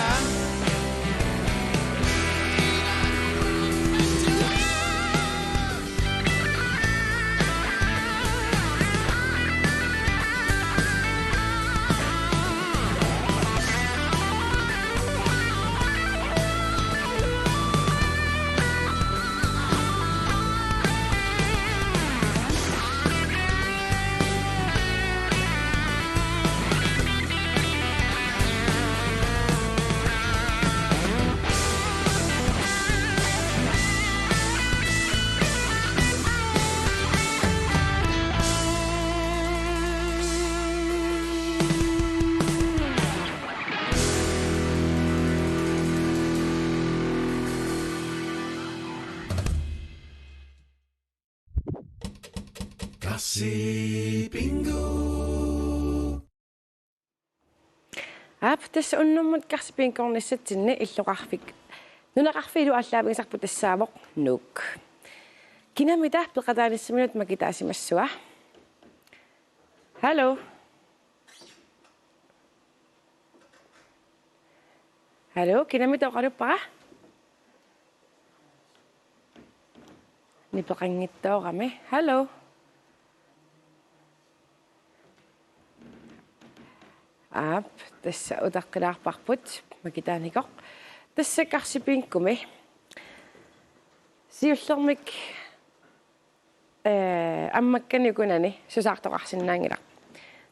Karsi Bingo. Aap, tassa unnummut Karsi Bingornissatsinni illoqarfik nunaqarfiilu aallaavigisarput tassaavoq Nuuk. Kinamita peqataanissiminut makitaasimassua. Hallo. Hallo, kinamita oqaluppara? Nipeqanngitsoorami. Hallo. Aap, tassa utaqqilaarparput makitaanikoq. Tassa Karsi Bingumi. Siullermik ee, ammakkani ukunani susaartoqarsinnaanngilaq.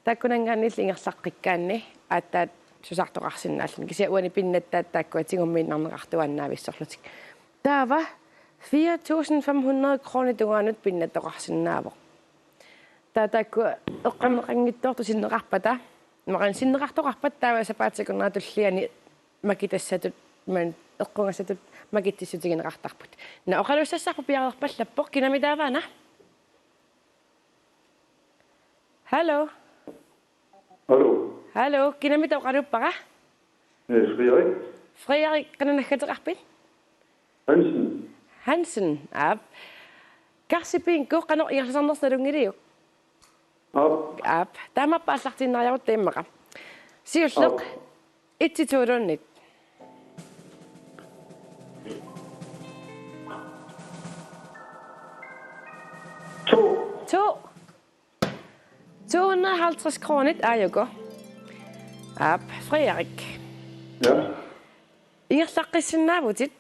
Taakkunanngaanniillu ingerlaqqikkaanni aatsaat susaartoqarsinnaalluni. Kisianni uani pinnattaat taakkua tigummiinnarneqartuaannaavissorlutik. Taava fire tusind fem hundrede kroner tungaanut pinnattoqarsinnaavoq. Taava taakku eqqorneqanngitsoortut sinneqarpata, maqan sinneqartoqarpat taava sapaatip akunnerata tulliani makitassatut, man eqqugassatut makitsissutigineqartarput. Naa, oqalussassarput piareerpallappoq, kinami taavaana? Hallo? Hallo? Hallo, kinamita oqaluppara? Eh, Frederik. Frederik, qanoq naggateqarpit? Hansen. Hansen, aap. Karsi Bingo, qanoq ingerlasarnersoq nalunngiliuk? Aap. Aap. Taamaappoq aallartiinnariarutta immaqa. Siulleq. Aap. Et til to-luunniit. To. To. To hundrede og halvtreds kronit aajuku. Aap, Frederik. Ja. Ingerlaqqissinnaavutit.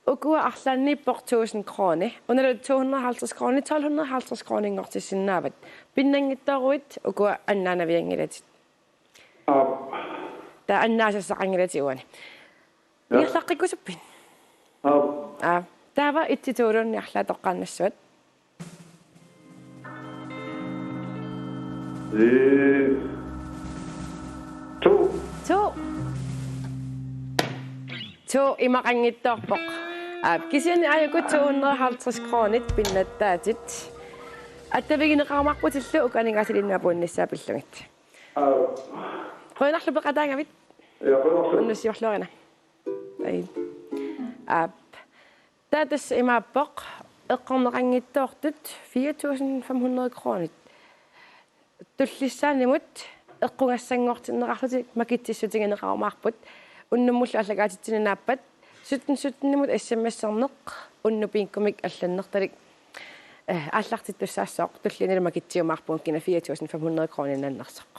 Ukua arlaanniippoq tusind kroner. Unalu to hundrede og halvtreds kroner, tolv hundrede og halvtreds kroner inngortissinnaavat. Pinnanngitsooruit ukua annaanavianngilatit. Aap. Taava annaasassaqanngilatit uani. Ja. Ingerlaqqikkusuppit? Aap. Aap. Taava et til to-luunniit arlaat toqqaannassavat. Eh, to. To. To imaqanngitsoorpoq. Aap, kisianni aajuku to hundrede og halvtreds kronit pinnattaatit. Attavigineqarumaarputillu uku aningaasaliinnut apuunnissaa pillugit. Aap. Qujanarlu peqataagavit. Ja, qujanarlu. Unnussiorluarina. Ai. Aap. Taava tassa imaappoq eqqorneqanngitsoortut fire tusind fem hundrede kroner. Tullissaanimut eqqugassanngortinneqarlutik makitsissutigineqarumaarput. Unnummullu aallakaatitsineq naappat sytten sytten-imut S M S-erneq unnuk bingomik allannertalik, eh, aallartittussaassaaq, tullianilu makitsiumaarpugut kina fire tusind fem hundrede kroner nannersoq.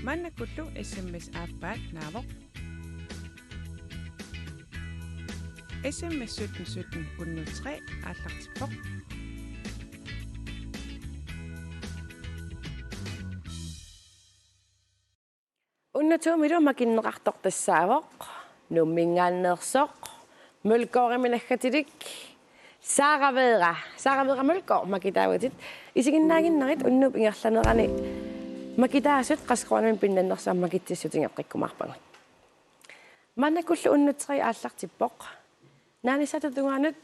Maannakkullu S M S aappaat naavoq. S M S sytten sytten unnuk tre aallartippoq. Unnuk to-milu makinneqartoq tassaavoq Nuumminngaanneersoq, Mølgaardimi naggatilik, Sara Vera. Sara Vera Mølgaard makitaavutit. Isiginnaaginnarit unnuup ingerlanerani makitaasut qassit koruunamik pinnannersut aamma makitsissutigeqqikkumaarpagut. Maannakkullu unnuk tre aallartippoq. Naanissaata tungaanut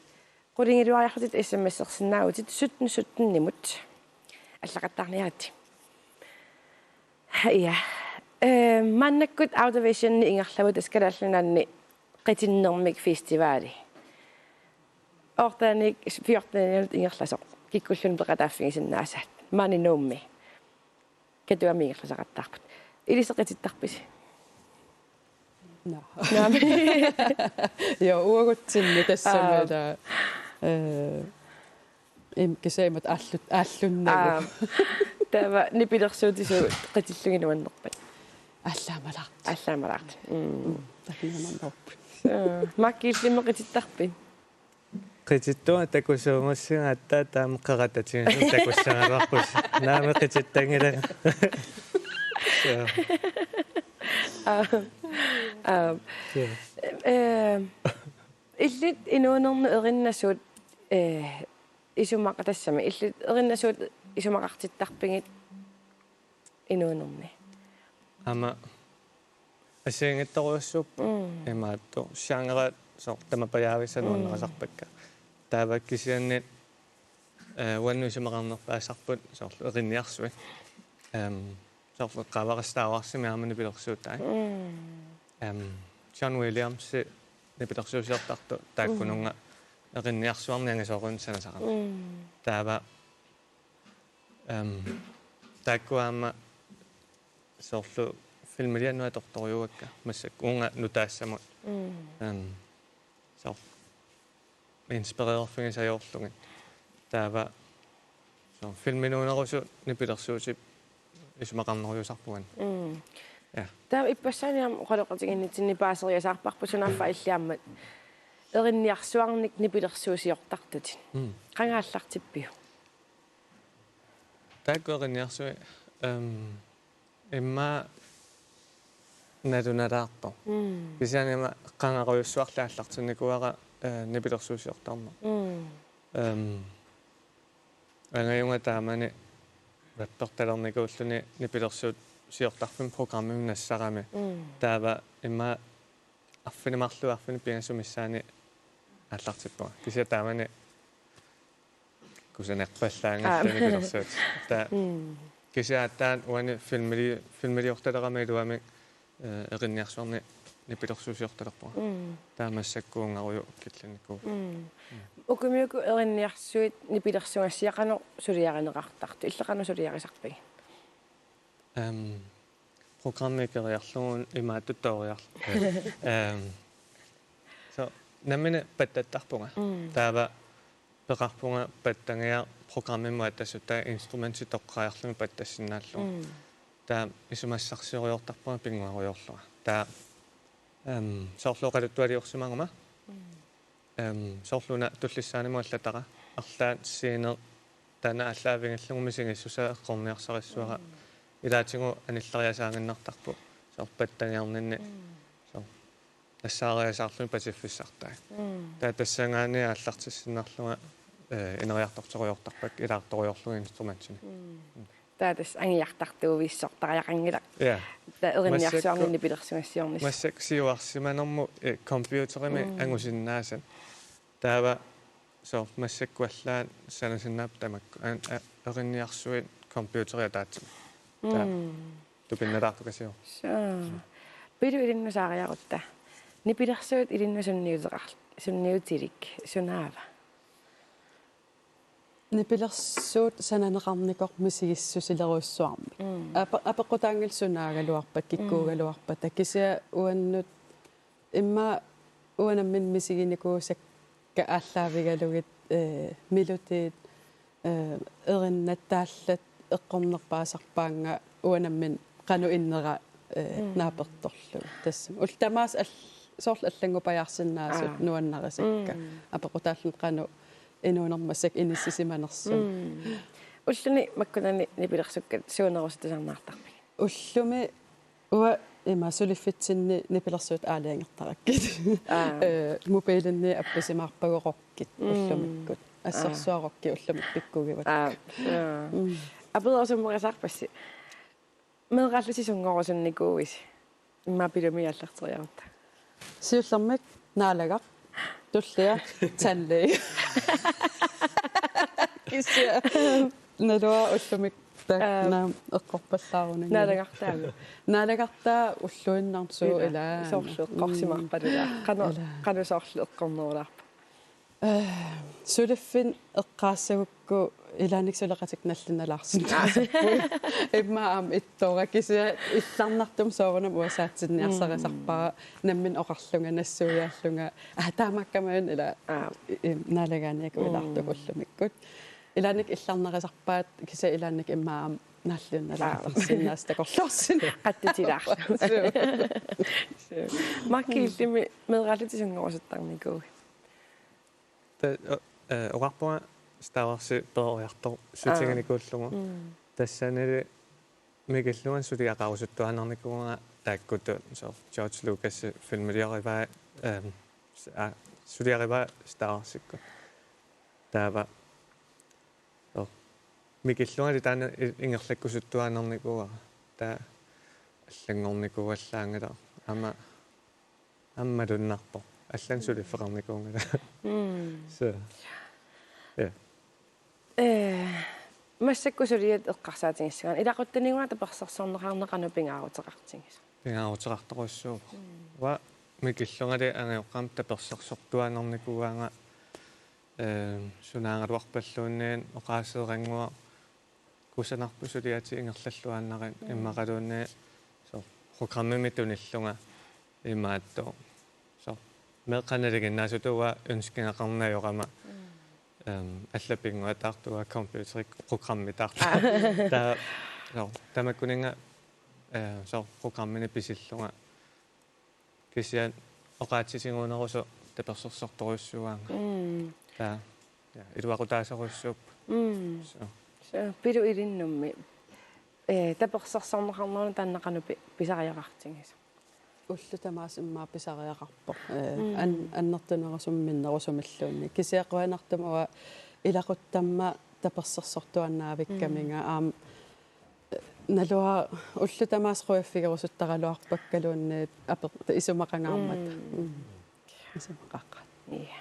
qulingiluariarlutit S M S-ersinnaavutit sytten sytten-imut. Allaqattaarniaritsi. Ja. Eh, maannakkut Audivisionimi ingerlavit, tassa Kalaallit Nunaanni qitinnermik festivali. Oortanik fjortenianut ingerlasoq. Kikkulluunniit peqataaffigisinnaasaat. Maani Nuummi. Katuami ingerlasaqattaarput. Ilissi qitittarpisi? Naa. Naamik. Joo, uagutsinni tassami. Aap. Taava, eh, im-, kisianni imatut aallut-, aallunnagu. Aap. Taava nipilersuutisuut qitillugit nuannerpat? Allaamalaartut. Allaamalaartut. Mm. Mm. Takuneqarnerput. Soo. Maakki, illimmi qitittarpit? Qitittunga takusuugussigit, aatsaat taama qeqatatigisumik takussagaluarpusi. Naamik, qitittanngilara. Soo. Aap. Aap. Soo. Eh, illit inuunernut erinnasuut, eh, isumaqa-, tassami, illit erinnasuut isumaqartittarpigit inuunerni? Aamma assigiinngitsorujussuupput. Mm. Imaattoq genrerit soorlu tamapajaavissat, mm, nuannerusarpakka. Taava kisianni, eh, uannut isumaqarnerpaasarput soorlu erinniarsuit. Ehm, soorlu eqqaavarsi Star Warsimi aamma nipilersuutai. Mm. Ehm, John Williams nipilersuusiortartoq taakkununnga, mm, erinniarsuarnik angisoorujussuarnik sanasaqarami. Mm. Taava, ehm, taakku aamma soorlu filmiliannut atortorujuuakka massakkut uunga nutaassamut. Mm. Ehm, soorlu inspirererfigisat ajoorlugit. Taava soorlu filminuunerusut nipilersuutit isumaqarnerujussuusarput. Mm. Ja. Taava ippassaani aamma oqaloqatigiinnitsinni paaseriasaarparput sunaaffa illit aamma erinniarsuarnik nipilersuusiortartutit. Mm. Qanga aallartippiuk? Taakku erinniarsuit, ehm, immaqa nalunalaarpoq. Mm. Kisianni ima qangarujussuarli aallartinnikuuara, eh, nipilersuusiortarneq. Mm. Ehm, angajunga taamani rappertalernikuulluni nipilersuusiortarfimmi programmimi nassarami. Mm. Taava immaqa arfineq-marluk arfineq-pingasut missaanni aallartippunga. Kisianni taamani kusanerpallaanngillat, aa, nipilersuut. Taava, mm, kisianni aatsaat uani filmili-, filmiliortalerama iluamik, eh, erinniarsuarnik nipilersuusiortalerpunga. Mm. Taava massakkut uungarujuk killinnikuuvoq. Mm. Mm. Ukumiuku erinniarsuit nipilersugassiaq qanoq suliarineqartartut? Illit qanoq suliarisarpigit? Ehm, programmi ikeriarlugu imaattoq tooriarlugu. Ehm, so, nammineq pattattarpunga. Mm. Taava peqarpunga pattagiaq programmimut attassutaat instrumenti toqqaariarluni pattassinnaallunga. Mm. Taava isumassarsioriortarpunga pinnguarujoorlunga. Taava, ehm, soorlu oqaluttualiorsimaguma. Mm. Ehm, soorlu una tullissaanimut allatara. Arlaat scene taanna aallaavigalugu misigissusaa eqqorniarsarissavara. Mm. Ilaatigut anillariasaaginnartarpoq. Soorlu pattagiarninni. Mm. Soorlu nassaariasaarluni patsiffissartai. Mm. Taava tassanngaanniit aallartissinnarlunga, eh, ineriartortorujoortarpakka ilaartorujoorlunga instrumentinik. Mm. Mm. Taava tassa angiartartuuvissortariaqanngilaq. Ja. Taava erinniarsuarnik, massakkut, nipilersugassiornissaq. Massakkut siuarsimanermut, eh, computerimi, mm, angusinnaasat. Taava soorlu massakkut allaat sanasinnaapput tamakku. An-, a-, erinniarsuit computeri ataatsimi. Taava, mm, tupinnalaartukasiu. Soo. Pilu ilinnut saariarutta. Nipilersuut ilinnut sunniuteqarl-, sunniutilik, sunaava? Nipilersuut sananeqarnikoq misigissusilerujussuarmik. Mm. Ape-, apeqqutaanngilaq sunaagaluarpat, kikkuugaluarpata. Mm. Kisianni uannut immaqa uanga nammineq misiginikuusakka aallaavigalugit, eh, melodiit, eh, erinnaat taallat eqqornerpaasarpaannga uanga nammineq qanoq innera, eh, mm, naapertorlugu. Tassa. Ullut tamaasa all-, soorlu allanngupajaarsinnaasut, aa, nuannarisakka. Mm. Apeqqutaalluni qanoq inuunerma massakkut inissisimanersoq. Mm. Ulluni makkunani nipilersukkat suunerusut tusarnaartarpigit? Ullumi uanga ima suliffitsinni nipilersuut aalajangertarakkit. Aa. Eh, mobiilinni appisimaarpagut rockit, mm, ullumikkut. Aa. Assersuut rockit ullumi pikkugivat. Aa. Aa. Mm. Apererusummerisaarpassi. Meeraallusi sunngorusunnikuuisi? Immaqa Pilumi aallarteriarutta. Siullermik Naalagaq, tullia, tandlæge. Kisianni naluara ullumi taanna, aap, eqqorpallaaruninnga. Naalagartaa. Naalagartaa ulluinnarni suu. Ila. Ilaana. Soorlu eqqorsimaarpalulaa. Mm. Qanoq, ila, qanoq soorlu eqqornerulaarpa? Eh, suliffinni eqqaassagukku ilaanni suleqatikka nallinnalaarsinnaasarput. Immaqa aamma ittoora, kisianni illarnartumik soorunami uanga saatsinniarsarisarpara, mm, nammineq oqarlunga, nassuiaallunga. Aa, taamaakkami una ila, aa, i-, i-, naalagaaniakku, mm, ilaartugut ullumikkut. Ilaanni illarnarisarpaat, kisianni ilaanni immaqa aamma nallinnalaartarsinnaasut, aa, takorloorsinnaasut. Qattutilaarlugit. Suu. Suu. Marki, illimmi meeraallutit sunngorusuttarnikuuit? Ta-, o-, eh, oqarpunga Star Warsi peroriartorsiutiginikuullugu. Aa. Mm. Tassanili mikillunga suliaqarusuttuaannarnikuuvunga taakkutut, soorlu George Lucas filmiliorivaa, ehm, s-, aa, suliarivaa Star Warsikkut. Taava, soorlu, mikillungali taanna i-, ingerlakkusuttuaannarnikuuara. Taava allanngornikuuallaanngilaq. Aamma Aamma malunnarpoq. Allanik suliffeqarnikuunngilaq. Mm. Så. Ja. Eh, massakkut suliat eqqarsaatigissagaanni. Ilaquttaniguna tapersersorneqarneq qanoq pingaaruteqartigisoq? Pingaaruteqartorujussuuvoq. Mm. Uanga mikillungali angajoqqaamik tapersersortuaannarnikuuaanga, eh, sunaagaluarpalluunniit oqaaseerannguaq kusanarpoq suliatik ingerlalluaannarit. Mm. Immaqaluunniit soorlu programmimik tunillunga imaattoq. Soorlu meeqqat nalinginnaasutut uanga ønskingaqarneq ajorama. Mm. Ehm, allat pinnguaataartut uanga computerikkut programmitaartut. Aa. Taava, soorlu, tamakkuninnga, eh, soorlu programminik pisillunga. Kisianni oqaatsitiginerusoq tapersersortorujussuuaanga. Mm. Taava, ja, iluaqutaasorujussuupput. Mm. Så. Så, Pilu ilinnummi, eh, tapersersorneqarneruna taanna qanoq pi-, pisariaqartigisoq? Ullut tamaasa immaqa pisariaqarpoq. Eh, mm, an-, annertunerusumik minnerusumilluunniit. Kisianni qujanartumik uanga ilaquttamma tapersersortuaannaavikkaminga, mm, aamma naluara ullut tamaasa qujaffigerusuttaraluarpakkaluunniit aper-, isumaqangaammata. Mm. Mm. Isumaqaqqaat. Ja.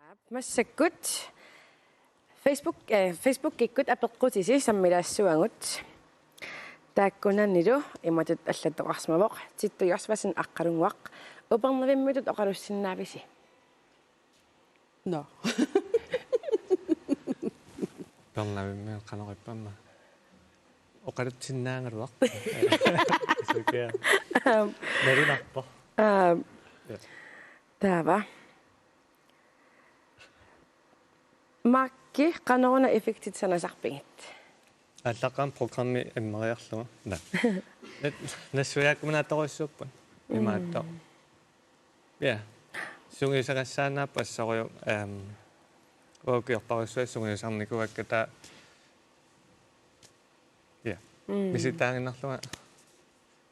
Aap, massakkut Facebook, eh, Facebookikkut apeqqutisi sammilaassuagut. Taakkunanilu imatut allattoqarsimavoq: Tittu Josvasen Aqqalunnguaq, Upernavimmitut oqalussinnaavisi? Nå. Upernavimmi qanoq ippamma? Oqalutsinnaagaluaq. Sukia. Aap. Nalunarpoq. Aap. Ja. Taava. Marki, qanoruna effektit sanasarpigit? Aallaqqaammut programmi immeriarlugu. Naa. Nat-, nassuiaakkuminaattorujussuupput. Mm. Imaattoq. Ja. Sungiusagassaannaappat assorujuk, ehm, ukiorparujussuaq sungiusarnikuuakka, taava. Ja. Mm. Misilittagaqarlunga.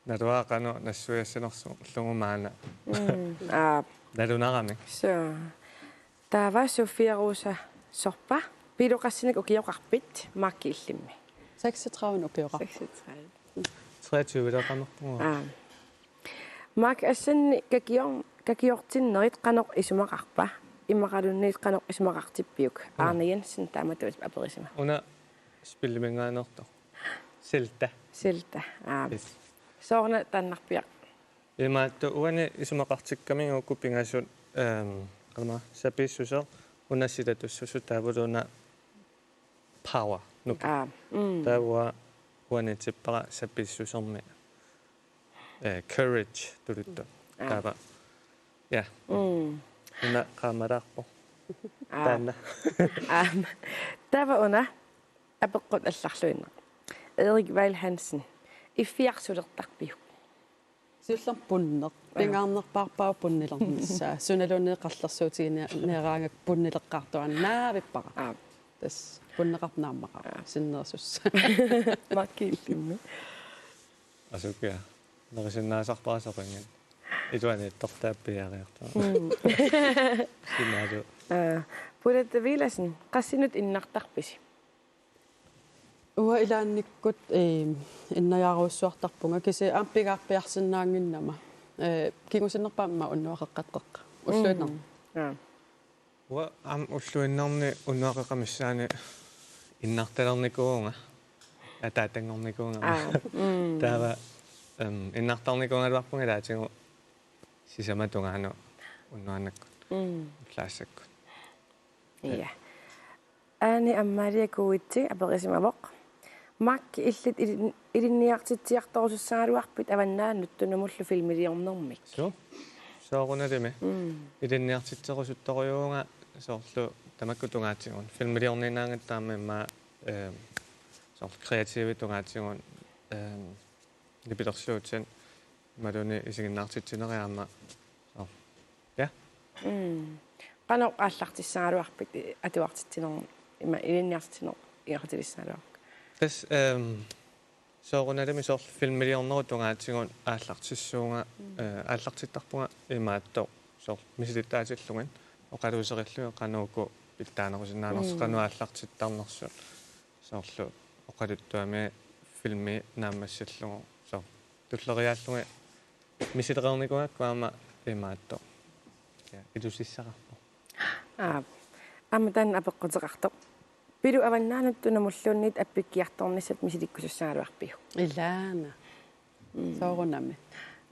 Naluara qanoq nassuiassanersullugu maanna. Mm. Aap. Nalunaramik. Så. Taava Sofia Rosa Sorpa. Pilu qassinik ukioqarpit Marki illimmi? Seksogtredive ukioqarpoq. Seksogtredive. Treogtyve-leeqqamerpunga. Aa. Mark, assanni kakior-, kakiortinnerit qanoq isumaqarpa? Immaqaluunniit qanoq isumaqartippiuk? Aa. Arne Jensen taamatut aperisima. Una spilliminngaanneersoq. Zelda. Zelda. Aa. Yes. Sooruna taannarpiaq? Imaattoq uani isumaqartikkamiuk uku pingasut, ehm, qama sapiissuseq, una silatussuseq, taavalu una power, nuka. Aa, mm. Taava uani tippara sapiissusermi, eh, courage tuluttut. Aa. Taava. Ja. Mm. Una qaamalaarpoq. Aa. Taanna. Aa. Taava una apeqqut allarluinnaq. Erik Weil Hansen. Iffiaq sulertarpiuk? Siullermik punneq. Aa. Pingaarnerpaarpara punnilernissaa. Sunaluunniit qallersuutigineeraangakku punnileqqaartuaannaavippara. Aa. Tassa punneqarpoq naammaqaaq. Aa. Sinnerusussaq. Markip illimmi. Asukiaq. Nerisinnaasarpara soqanngilaq. Iluaniittortaappiariartoq. Mm. Sinaalu. Aa, Pulette Villadsen, qassinut innartarpisi? Uanga ilaannikkut, eh, innariarujussuartarpunga kisianni aamma pingaarpiarsinnaannginnama. Eh, kingusinnerpaamik unnuaqeqqaqqeqqa. Ulluinnarni. Mm. Aa. Uanga aamma ulluinnarni unnuaqeqqamissaani innartalernikuuvunga. Ataatanngornikuuvunga. Aa, mm. Taava, em, innartarnikuugaluarpunga ilaatigut sisamat tungaanut unnuaannakkut. Mm. Ullaassakkut. Ja. Aani Amalia Kuitsi aperisimavoq: Mark, illit ilin-, ilinniartitsiartorusussagaluarpit Avannaanut Tunumullu filmiliornermik? Suu. Soorunalimi. Mm. Ilinniartitserusuttorujuuvunga soorlu tamakku tungaatigut. Filmiliorniinnaanngitsoq aamma immaqa, ehm, soorlu kreativit tungaatigut, ehm, nipilersuutit imaluunniit isiginnaartitsinerit aamma. Soorlu. Ja. Mm. Qanoq aallartissagaluarpit atuartitsinermut, ima ilinniartitsineq ingerlatilissagaluarpit? Tassa, ehm, soorunalimi soorlu filmiliornerup tungaatigut aallartissuunga, mm, eh, aallartittarpunga imaattoq soorlu misilittaatillugit oqaluuserillugit qanoq uku pitsaanerusinnaanersut, mm, qanoq aallartittarnersut. Soorlu oqaluttuami filmi naammassillugu. Soorlu tulleriiaallugit misilereernikuugakku aamma imaattoq. Ja, ilusissaqarpoq. Aap. Aamma taanna apeqquteqartoq. Pilu Avannaanut Tunumulluunniit appikkiartornissat misilikkusussagaluarpiuk? Ilaana. Mm. Soorunami.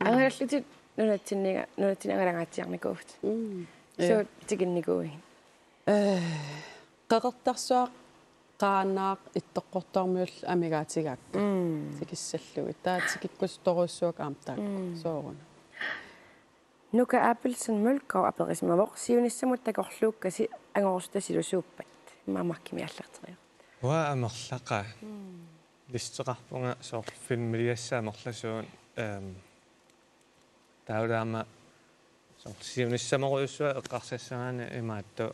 Angalallutit nunatsinniga-, nunatsinni angalangaatsiarnikuuvutit. Mm. Suut tikinnikuuigit? Eh, Qeqertarsuaq Qaanaaq Ittoqqortoormiut amigaatigaakka. Mm. Tikissallugit. Taava tikikkusutorujussuakka aamma taakku. Mm. Sooruna. Nuka Abelsen Mølgaard aperisimavoq: Siunissamut takorluukkasi angorusutasilu suuppat? Immaqa Markimik aallarteriaruk. Uanga amerlaqaat. Mm. Listeqarpunga soorlu filmiliassat amerlasuut, ehm, taavalu aamma soorlu siunissamorujussuaq eqqarsassagaanni imaattoq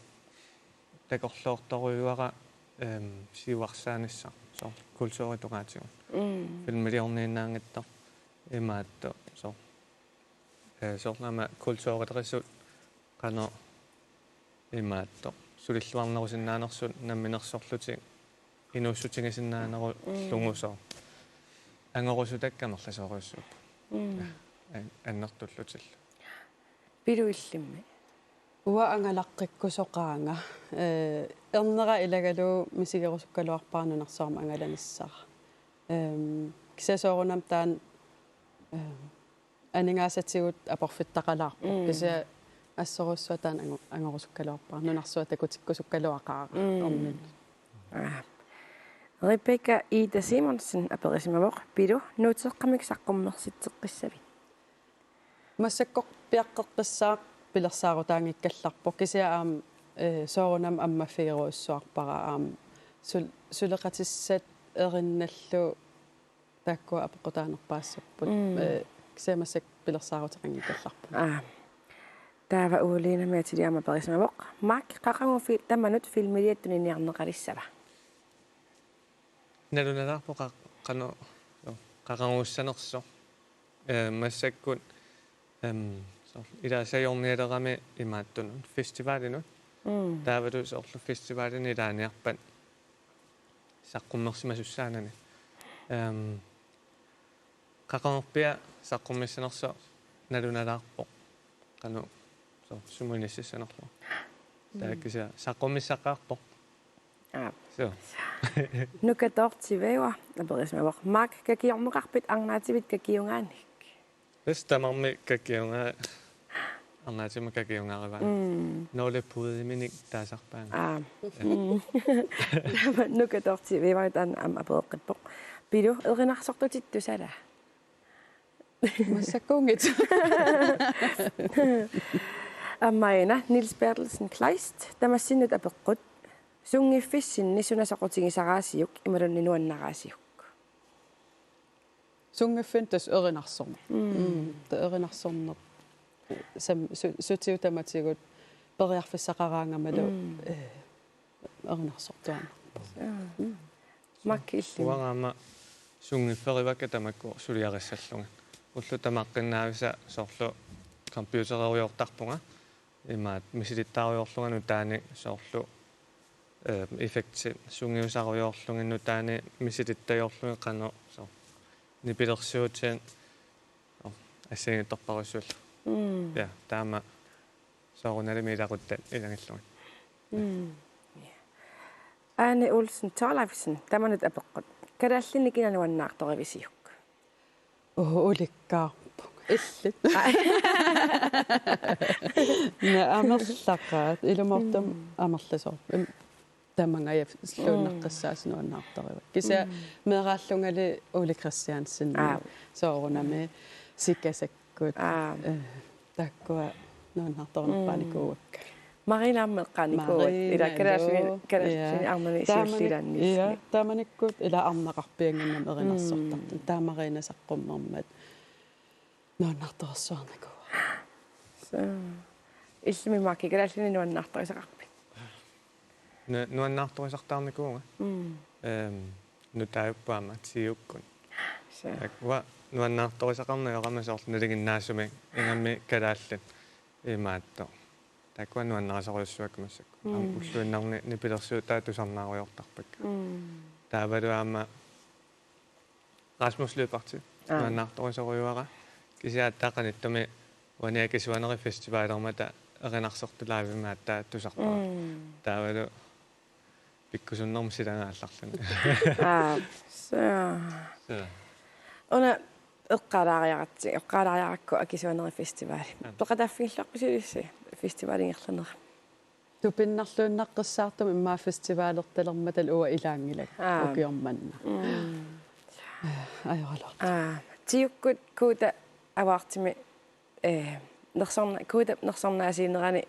takorloortorujuara, ehm, siuarsaanissaq soorlu kulturitut tungaatigut. Mm. Filmiliorniinnaanngitsoq imaattoq soorlu, eh, soorlu aamma kulturilerisut qanoq imaattoq sulilluarnerusinnaanersut namminersorlutik inuussutigisinnaanerullugu. Mm. Soorlu angorusutakka amerlasoorujussuupput. Mm. An-, annertullutillu. Pilu illimmi? Uanga angalaqqikkusoqaanga. Eh, ernera ilagalugu misigerusukkaluarpara nunarsuarmi angalanissara. Ehm, kisianni soorunami taanna, ehm, aningaasatigut aporfittaqalaarpoq. Mm. Kisianni assorujussuaq taanna ango-, angorusukkaluarpara. Nunarsuaq takutikkusukkaluaqaara. Mm. Ornit. Aa. Rebecca Ida Simonsen aperisimavoq: Pilu, nuuteqqamik saqqummersitseqqissavit? Massakkorpiaqqeqqissaaq pilersaarutaanngikkallarpoq. Kisianni aamma, eh, soorunami ammaffigerujussuarpara aamma sul-, suleqatissat erinnallu taakkua apeqqutaanerpaassapput. Mm. Eh, kisianni massakkut pilersaaruteqanngikkallarpunga. Aa. Taava Uliinami atiliama aperisimavoq: Mark, qaqugu fi-, tamanut filmiliat tuniniarneqalissava? Nalunalaarpoq qa-, qanoq, qaquguussanersoq. Eh, massakkut, em, soorlu ilaasa ajornialerami imaattunut festivalinut. Mm. Taavalu soorlu festivalini ilaaniarpat saqqummersimasussaanani. Em, Qaqugorpiaq saqqummiissanersoq nalunalaarpoq. Qanoq, so, sumut inississanerlugu. Taava kisianni saqqummissaqaarpoq. Aap. So. Nuka Dorthe Weber aperisimavoq: Mark, kakiorneqarpit arnaativit kakiugaanik? Tassa tamarmik kakiugaa-, arnaatimut kakiugaarivaa. Mm. Nule puddingiminik taasarpaanga. Aap. Mm. Taava Nuka Dorthe Weber taanna aamma apereqqippoq: Pilu, erinarsortutit tusala? Massakkuunngitsoq. Aamma una Niels Berthelsen Kleist tamassinnut apeqqut: Sunngiffissinni suna soqutigisaraasiuk imaluunniit nuannaraasiuk? Sunngiffinni tassa erinarsorneq. Mm. Mm, taava erinarsorneq. Sam-, su-, sutigut tamatigut periarfissaqaraangamalu, mm, eh, erinarsortuaannarpoq. Joo. Mm. Mark, illumi? Uanga aamma sunngiffeqarivakka tamakku suliarissallunga. Ullut tamaqqinnaavisa soorlu computererujoortarpunga. Imaattoq misilittaarujoorlunga nutaanik soorlu, eh, effekti sungiusarujoorlugit nutaanik misilittarujoorlugit qanoq soorlu nipilersuutit, oh, assigiinngitsorpassuillu. Mm. Ja, taama soorunalimi ilaquttat ilagillugit. Mm. Ja. Ane Olsen Thorleifsen tamanut apeqqut: Kalaallinik kina nuannaartorivisiuk? Uu, ulikkaarpunga. Illit. Naa, amerlaqaat. Ilumoortumik, mm, amerlasoorpoq. Im-, tamangajalluunnaqqissaasa nuannaartorivara. Kisianni, mm, meeraallungali Ole Kristiansen. Aap. Soorunami Sikasakkut. Aap. Eh, taakkua nuannaartornerpaanikuuakka. Mm. Marina aamma eqqaanikuuat. Marina, ila kalaallisut, joo, kalaallisut, ja, arnani taamani-, siulliit ilaanniit. Ja, taamanikkut ila arnaqarpiannginnami erinarsortartut. Mm. Taava Marina saqqummermat nuannaartorsuarnikuuara. So. Illumi Mark, kalaallinik nuannaartorisaqarpit? Nu-, nuannaartorisartaarnikuuvunga. Mm. Ehm, nutaajuppoq aamma tiukkut. So. Taava nuannaartorisaqarneq ajorama soorlu nalinginnaasumik ingammik kalaallit imaattoq. Taakkua nuannarisorujussuakka massakkut. Mm. Aamma ulluinnarni nipilersuutaat tusarnaarujoortarpakka. Mm. Taavalu aamma Rasmus Lyberth. Aa. Nuannaartorisorujuara. Kisianni aatsaat qanittumi uani Akisuanerit festivalermata erinarsortut live-imik aatsaat tusarpara. Mm. Taavalu pikkusunnermik silagaa aallarluni. Aa, so. So. Una eqqaalaariaratsi-, eqqaalaariarakku Akisuanerit festivali. Aa. Peqataaffigilluarpisi ilissi festivali ingerlanera? Tupinnarluinnaqqissaartumik immaqa festivalertalermata uanga ilaanngilakka. Aa. Ukioq manna. Mm. Ajoraluartoq. Aa, tiukkut Kuuta avaartimi, eh, nersorna-, Kuuta nersornaasiinerani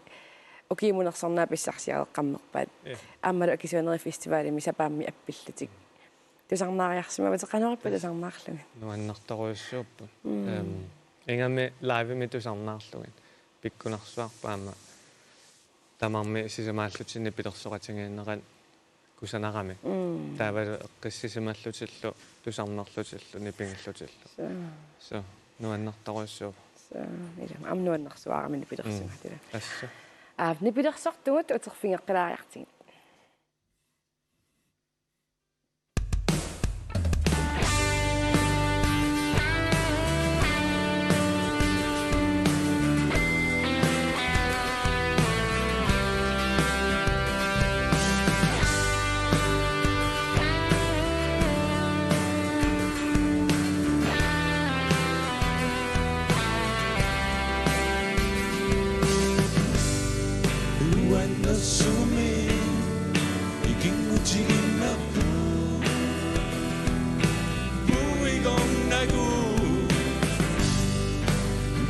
ukiumut nersornaat pissarsiareqqammerpaat. Ja. Aammalu Akisuanerit festivalimi sapaammi appillutik. Tusarnaariarsimavatit, qanoq ippa tusarnaarlugit? Nuannertorujussuupput. Mm. Ehm, ingammik live-imik tusarnaarlugit. Pikkunarsuarput aamma tamarmik sisamaallutik nipilersoqatigiinnerat kusanarami. Mm. Taavalu eqqissisimallutillu, tusarnerlutillu, nipigillutillu. So. So, nuannertorujussuuvoq. So, ilaa, aamma nuannersuarami nipilersugut, mm, ilaa. Tassa. Aa, nipilersortugut uterfigeqqilaariartigit. Nuannersumik ikinngutigiinnarpugut. Puigornagut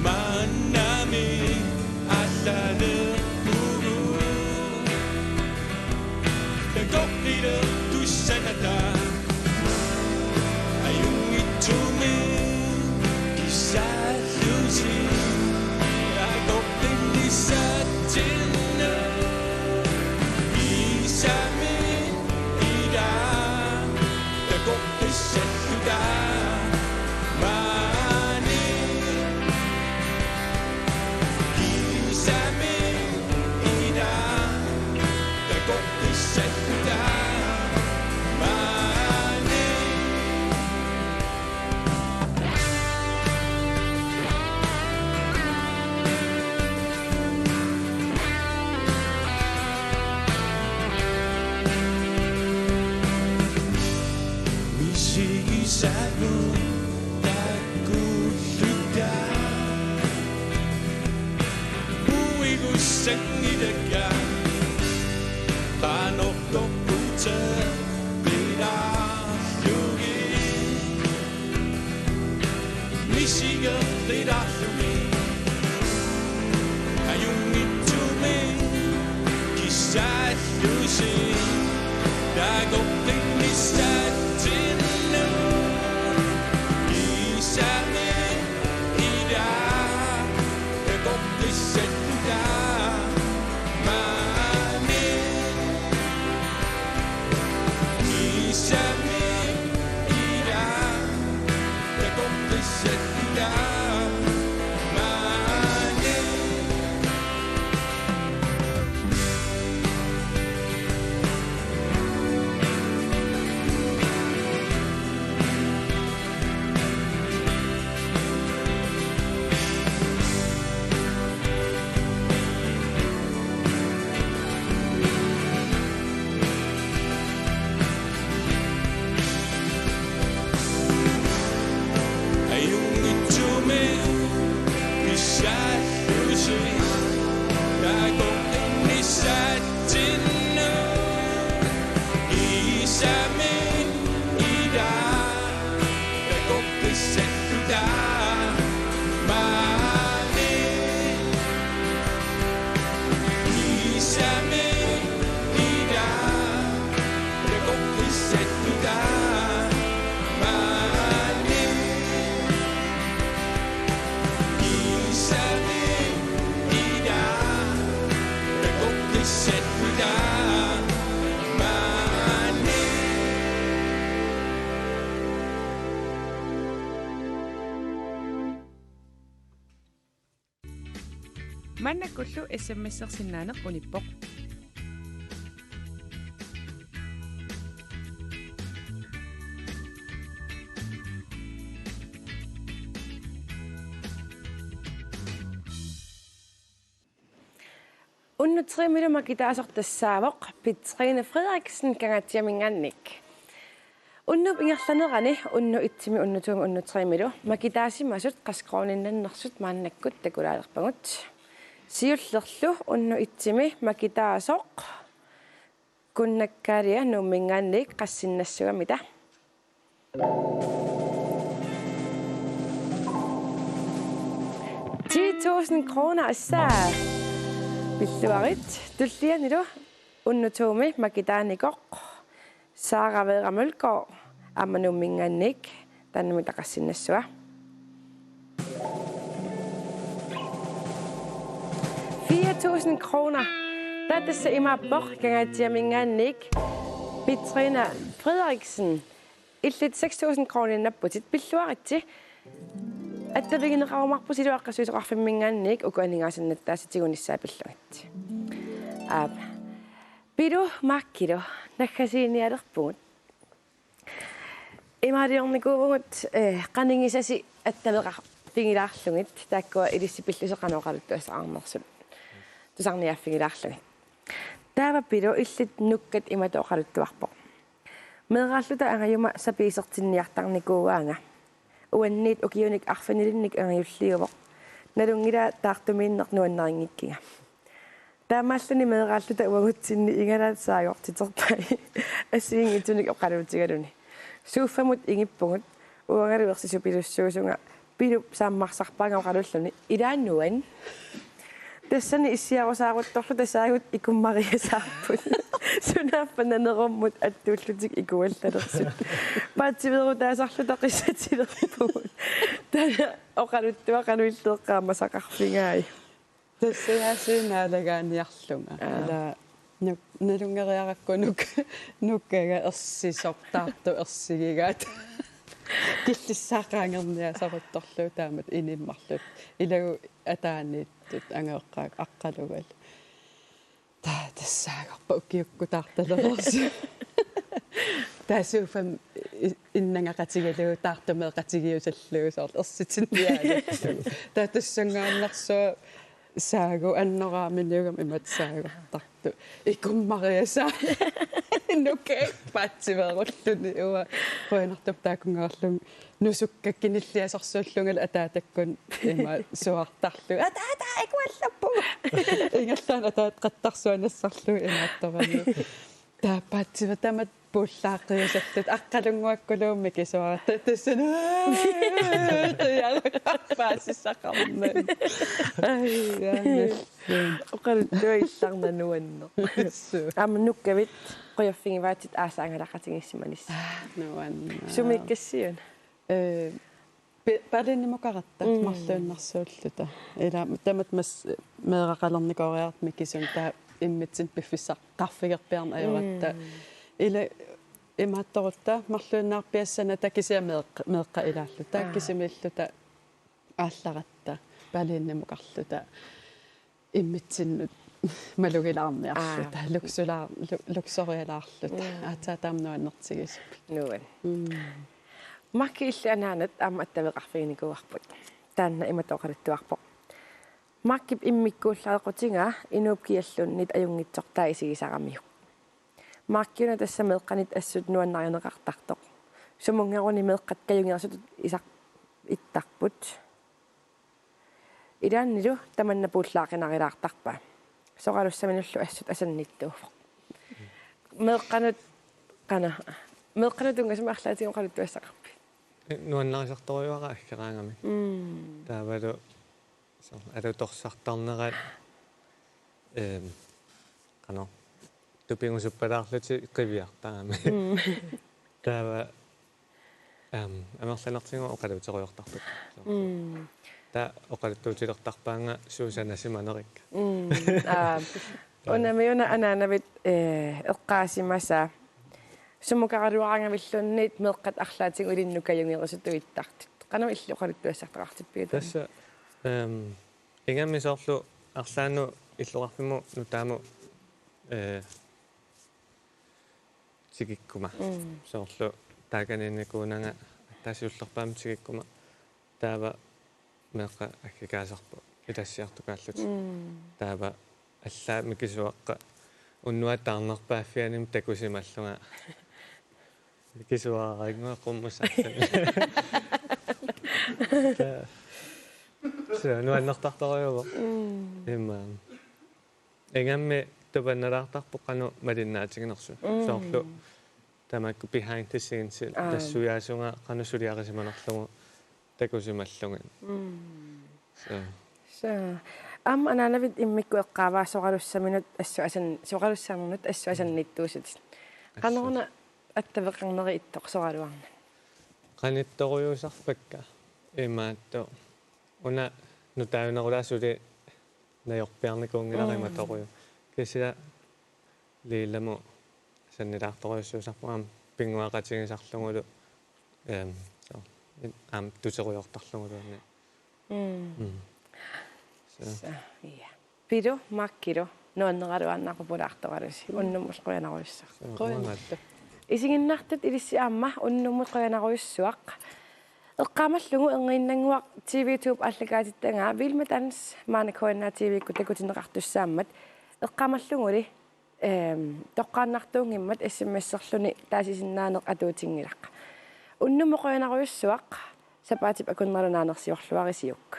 maannamik aallalerpugut. Takoqqilertussanata ajunngitsumik kissaallusi. Takoqqinnissatsinni kiisami ila takoqqissalluta maani. Kiisami ila takoqqissalluta maani. Samu takkulluta. Uigussanngitakka. Qanortoq uteqqilaarlugit. Misigeqqilaarlugit. Ajunngitsumik kissaallusi. Takoqqinnissatsinnik. Kiisami ila. Takoqqissattuta. Maani. Kiisami ila. Takoqqissattuta. Maani. Ajunngitsumik kissaallusi. Takoqqinnissatsinnut. Kiisami ila. Takoqqissattuta. Maani. Kiisami ila. Takoqqissattuta. Maani. Kiisami ila. Takoqqissattuta. Maani. Maannakkullu S M S-ersinnaaneq unippoq. Unnuk tremilu makitaasoq tassaavoq Petrine Frederiksen Kangaatsiaminngaanniit. Unnuup ingerlanerani unnuk etsimi, unnuk toomi, unnuk tremilu makitaasimasut qassit koruuniinnannersut maannakkut takulaalerpagut. Siullerlu unnuk etsimi makitaasoq Kunnakaalia Nuumminngaanniit qassinnassugamita? Ti tusind kroner assaa. Pilluarit, tullianilu unnuk toomi makitaanikoq Sara Vera Mølgaard aamma Nuumminngaanniit, taanna qassinnassuaa. Fire tusind kroner. Taava tassa imaappoq Kangaatsiaminngaanniit Petrine Frederiksen. Illit seks tusind kroner napputit, pilluaritsi. Attavigineqarumaarpusi Iluaqqassuisoqarfimminngaanniit uku aningaasannattaasa tigunissaa pillugit. Aap. Pilu Maakkilu, naggasiinialerpugut. Imaaliornikuuvugut, eh, qanigisasi attaveqarfigilaarlugit, taakkua ilissi pillusi qanoq oqaluttuassaqarnersut tusarniaaffigilaarlugit. Taava Pilu, illit nukkat imatut oqaluttuarpoq: Meeraalluta angajuma sapiisertinniartarnikuuaanga. Uanniit ukiunik arfinilinnik angajulliuvoq. Nalunngilara taartumiinneq nuannarinngikkiga. Taamaalluni meeraalluta uagutsinni igalaat saagortiterpai assigiinngitsunik oqaluutigaluni. Sofamut ingippugut, uangalu ersisorupilussuusunga, Pilup saammarsarpaanga oqalulluni: Ilaa nuan? Tassani issiarusaaruttorluta saagut ikummariasaarput. Sunaaffa nanerummut attuullutik ikuallalersut. Paatsiveerutaasarluta qissatilerpugut. Taanna oqaluttuaq qanoq illit eqqaamasaqarfigai? Tassa yaasiinnaalagaaniarlunga. Aa. Ila nuk-, nalunngeriarakku nuk-, nukkaga ersisoq, taartut ersigigaat. Killissaaq qaangerniasaruttorlugu taamatut inimmarlutik. Ilagut ataaniittut angajoqqaakka aqqalugalu. Taava tassaagorpa ukiukkut taartalereersut. Taava sofami i-, innangaqatigalugu taartumeeqatigiussallugu soorlu ersitinnialerlugu. Taava tassanngaannarsuaq saagut annoraaminiugami imatut saagortartut. Ikummariasaat. Nuke paatsiveerulluni uanga qujanartumik taakkunngaarlunga nusukka kinilliasorsuullungalu ataatakkut ima suaartarlunga. Ataata, ikuallappu. Ingerlaannaq ataataqattaarsuaq nassarlugu imaattorami. Taava paatsiveq tamatta puullaaqqiusalluta aqqalunnguakkuluunniit mikisuaratta. Tassani qiaru paasissaqarmat. Ai, ai. Oqaluttuaq illarnaq nuanneq. Suu. Aamma nukkavit qujaffigivaatsit aasaq angalaqatigiissimanissi. Nuanneq. Sumiikkassiuk? Ee, pe-, Berlinimukaratta. Mm. Marluinnarsuulluta. Ila tamatta massa meeraqalernikooriarluta mikisunik taava immitsinnut piffissaqarfigerpiarneq ajoratta. Mm. Ila imaattorutta marluinnarpiassanik taava kisianni meeq-, meeqqat ilaalluta. Taava Aa. kisimiilluta aallaratta. Berlinimukarluta. Immitsinnut malugilaarniarluta, Aa. luksulaar-, lu-, luksorialaarluta. Mm. Aatsaat taama nuannertigisumik. Nuann. Mm. Markip illit anaanat aamma attaveqarfiginikuuarput. Taanna imatut oqaluttuarpoq: Markip immikkuullarequtigaa inuup kialluunniit ajunngitsortaa isigisaramiuk. Markiuna tassa meeqqanit assut nuannarineqartartoq. Sumunngaaruni meeqqat kajunngersutut isar-, ittarput. Ilaannilu tamanna puullaaqqinarilaartarpaa. Soralussaminullu assut asannittuuvoq. Meeqqanut, qanoq, meeqqanut tunngasumik arlaatigut oqaluttuassaqarpit? Nuannarisartorujuara aggeraangami. Mm. Taavalu so-, alutorsartarnerat, ehm, qanoq, tupigusuppalaarlutik qiviartarami. Mm. Taava, ehm, amerlanertigut oqaluuterujoortarput. Mm. Taava oqaluttuutilertarpaannga suut sanasimanerikka. Mm. Aa, unami una anaanavit, eh, eqqaasimasaa. Sumukaraluaraangavilluunniit meeqqat arlaatigut ilinnut kajunngersutut ittartut. Qanoq illit oqaluttuassartaqartippiuk taanna? Tassa, ehm, ingammik soorlu arlaannut illoqarfimmut nutaamut, eh, tikikkuma. Mm. Soorlu taakaniinnikuunanga aatsaat siullerpaamik tikikkuma. Taava meeqqat aggikaasarput ilassiartukaallutik. Mm. Taava allaat mikisuaqqat unnuap taarnerpaaffianimi takusimallunga. Mikisuarannguaq qummusaassan. Taava. Suu, nuannertartorujuuvoq. Mm. Immaqa. Ingammik tupannalaartarpoq qanoq malinnaatiginersut. Mm. Soorlu tamakku behind the scenes, Aa. tassuiaasunga qanoq suliarisimanerlugu takusimallugit. Mm. So. So. Aamma anaanavit immikkut eqqaavaa soralussaminut assut asan-, soralussaminut assut asannittuusutit. Assut. Qanoruna attaveqarneri ittoq soraluarnani? Qanittorujuusarpakka imaattoq. Una nutaajunerulaaq suli najorpiarnikuunngilara Mm. imaattorujuk. Kisianni Liilamut asannilaartorujussuusarpunga aamma pinnguaqatigisarlugulu, ehm, so, in-, aamma tuterujoortarluguluunniit. Mm. Mm. So. So, ja. Pilu, Markilu, nuanneraluaannaqupulaartoralusi. Mm. Unnummut qujanarujussuaq. So, qujanaq. Qujanarlu. Isiginnaartut ilissi aamma unnummut qujanarujussuaq. Eqqaamallugu erniinnannguaq T V to-p aallakaatittagaa Vild med Dans maanna K N R T V-kkut takutinneqartussaammat. Eqqaamalluguli, ehm, toqqaannartuunngimmat S M S-erluni taasisinnaaneq atuutinngilaq. Unnummut qujanarujussuaq, sapaatip akunnerani naanersiorluarisiuk.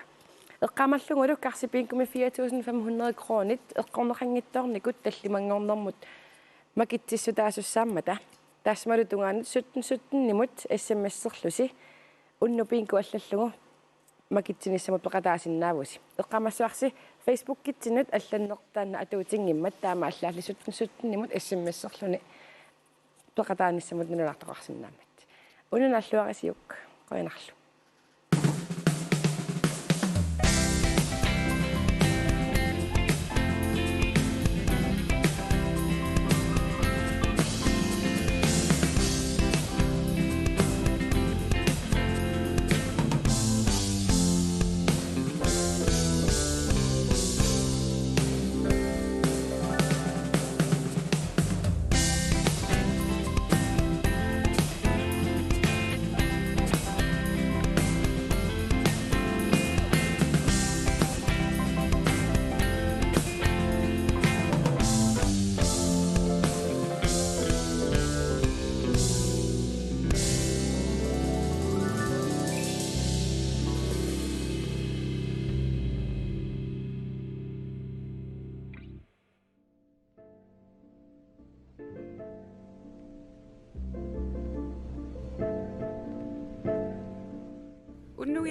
Eqqaamallugulu Karsi Bingomik fire tusind fem hundrede kronit eqqorneqanngitsoornikut tallimanngornermut makitsissutaasussaammata. Taassumalu tungaanut sytten sytten-imut S M S-erlusi unnuk bingo allallugu makitsinissamut peqataasinnaavusi. Eqqaamassavarsi Facebookitsinnut allanneq taanna atuutinngimmat taama allaalli sytten sytten-imut S M S-erluni peqataanissamut nalunaartoqarsinnaammat. Una naalluarisiuk, qujanarlu.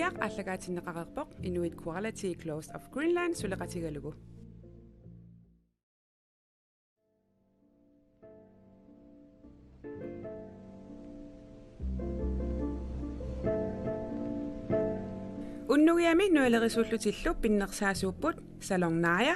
Aallakaatinneqareerpoq Inuit Quality Clothes of Greenland suleqatigalugu. Unnugiami nualerisuullutillu pinnersaasuupput Salon Naja,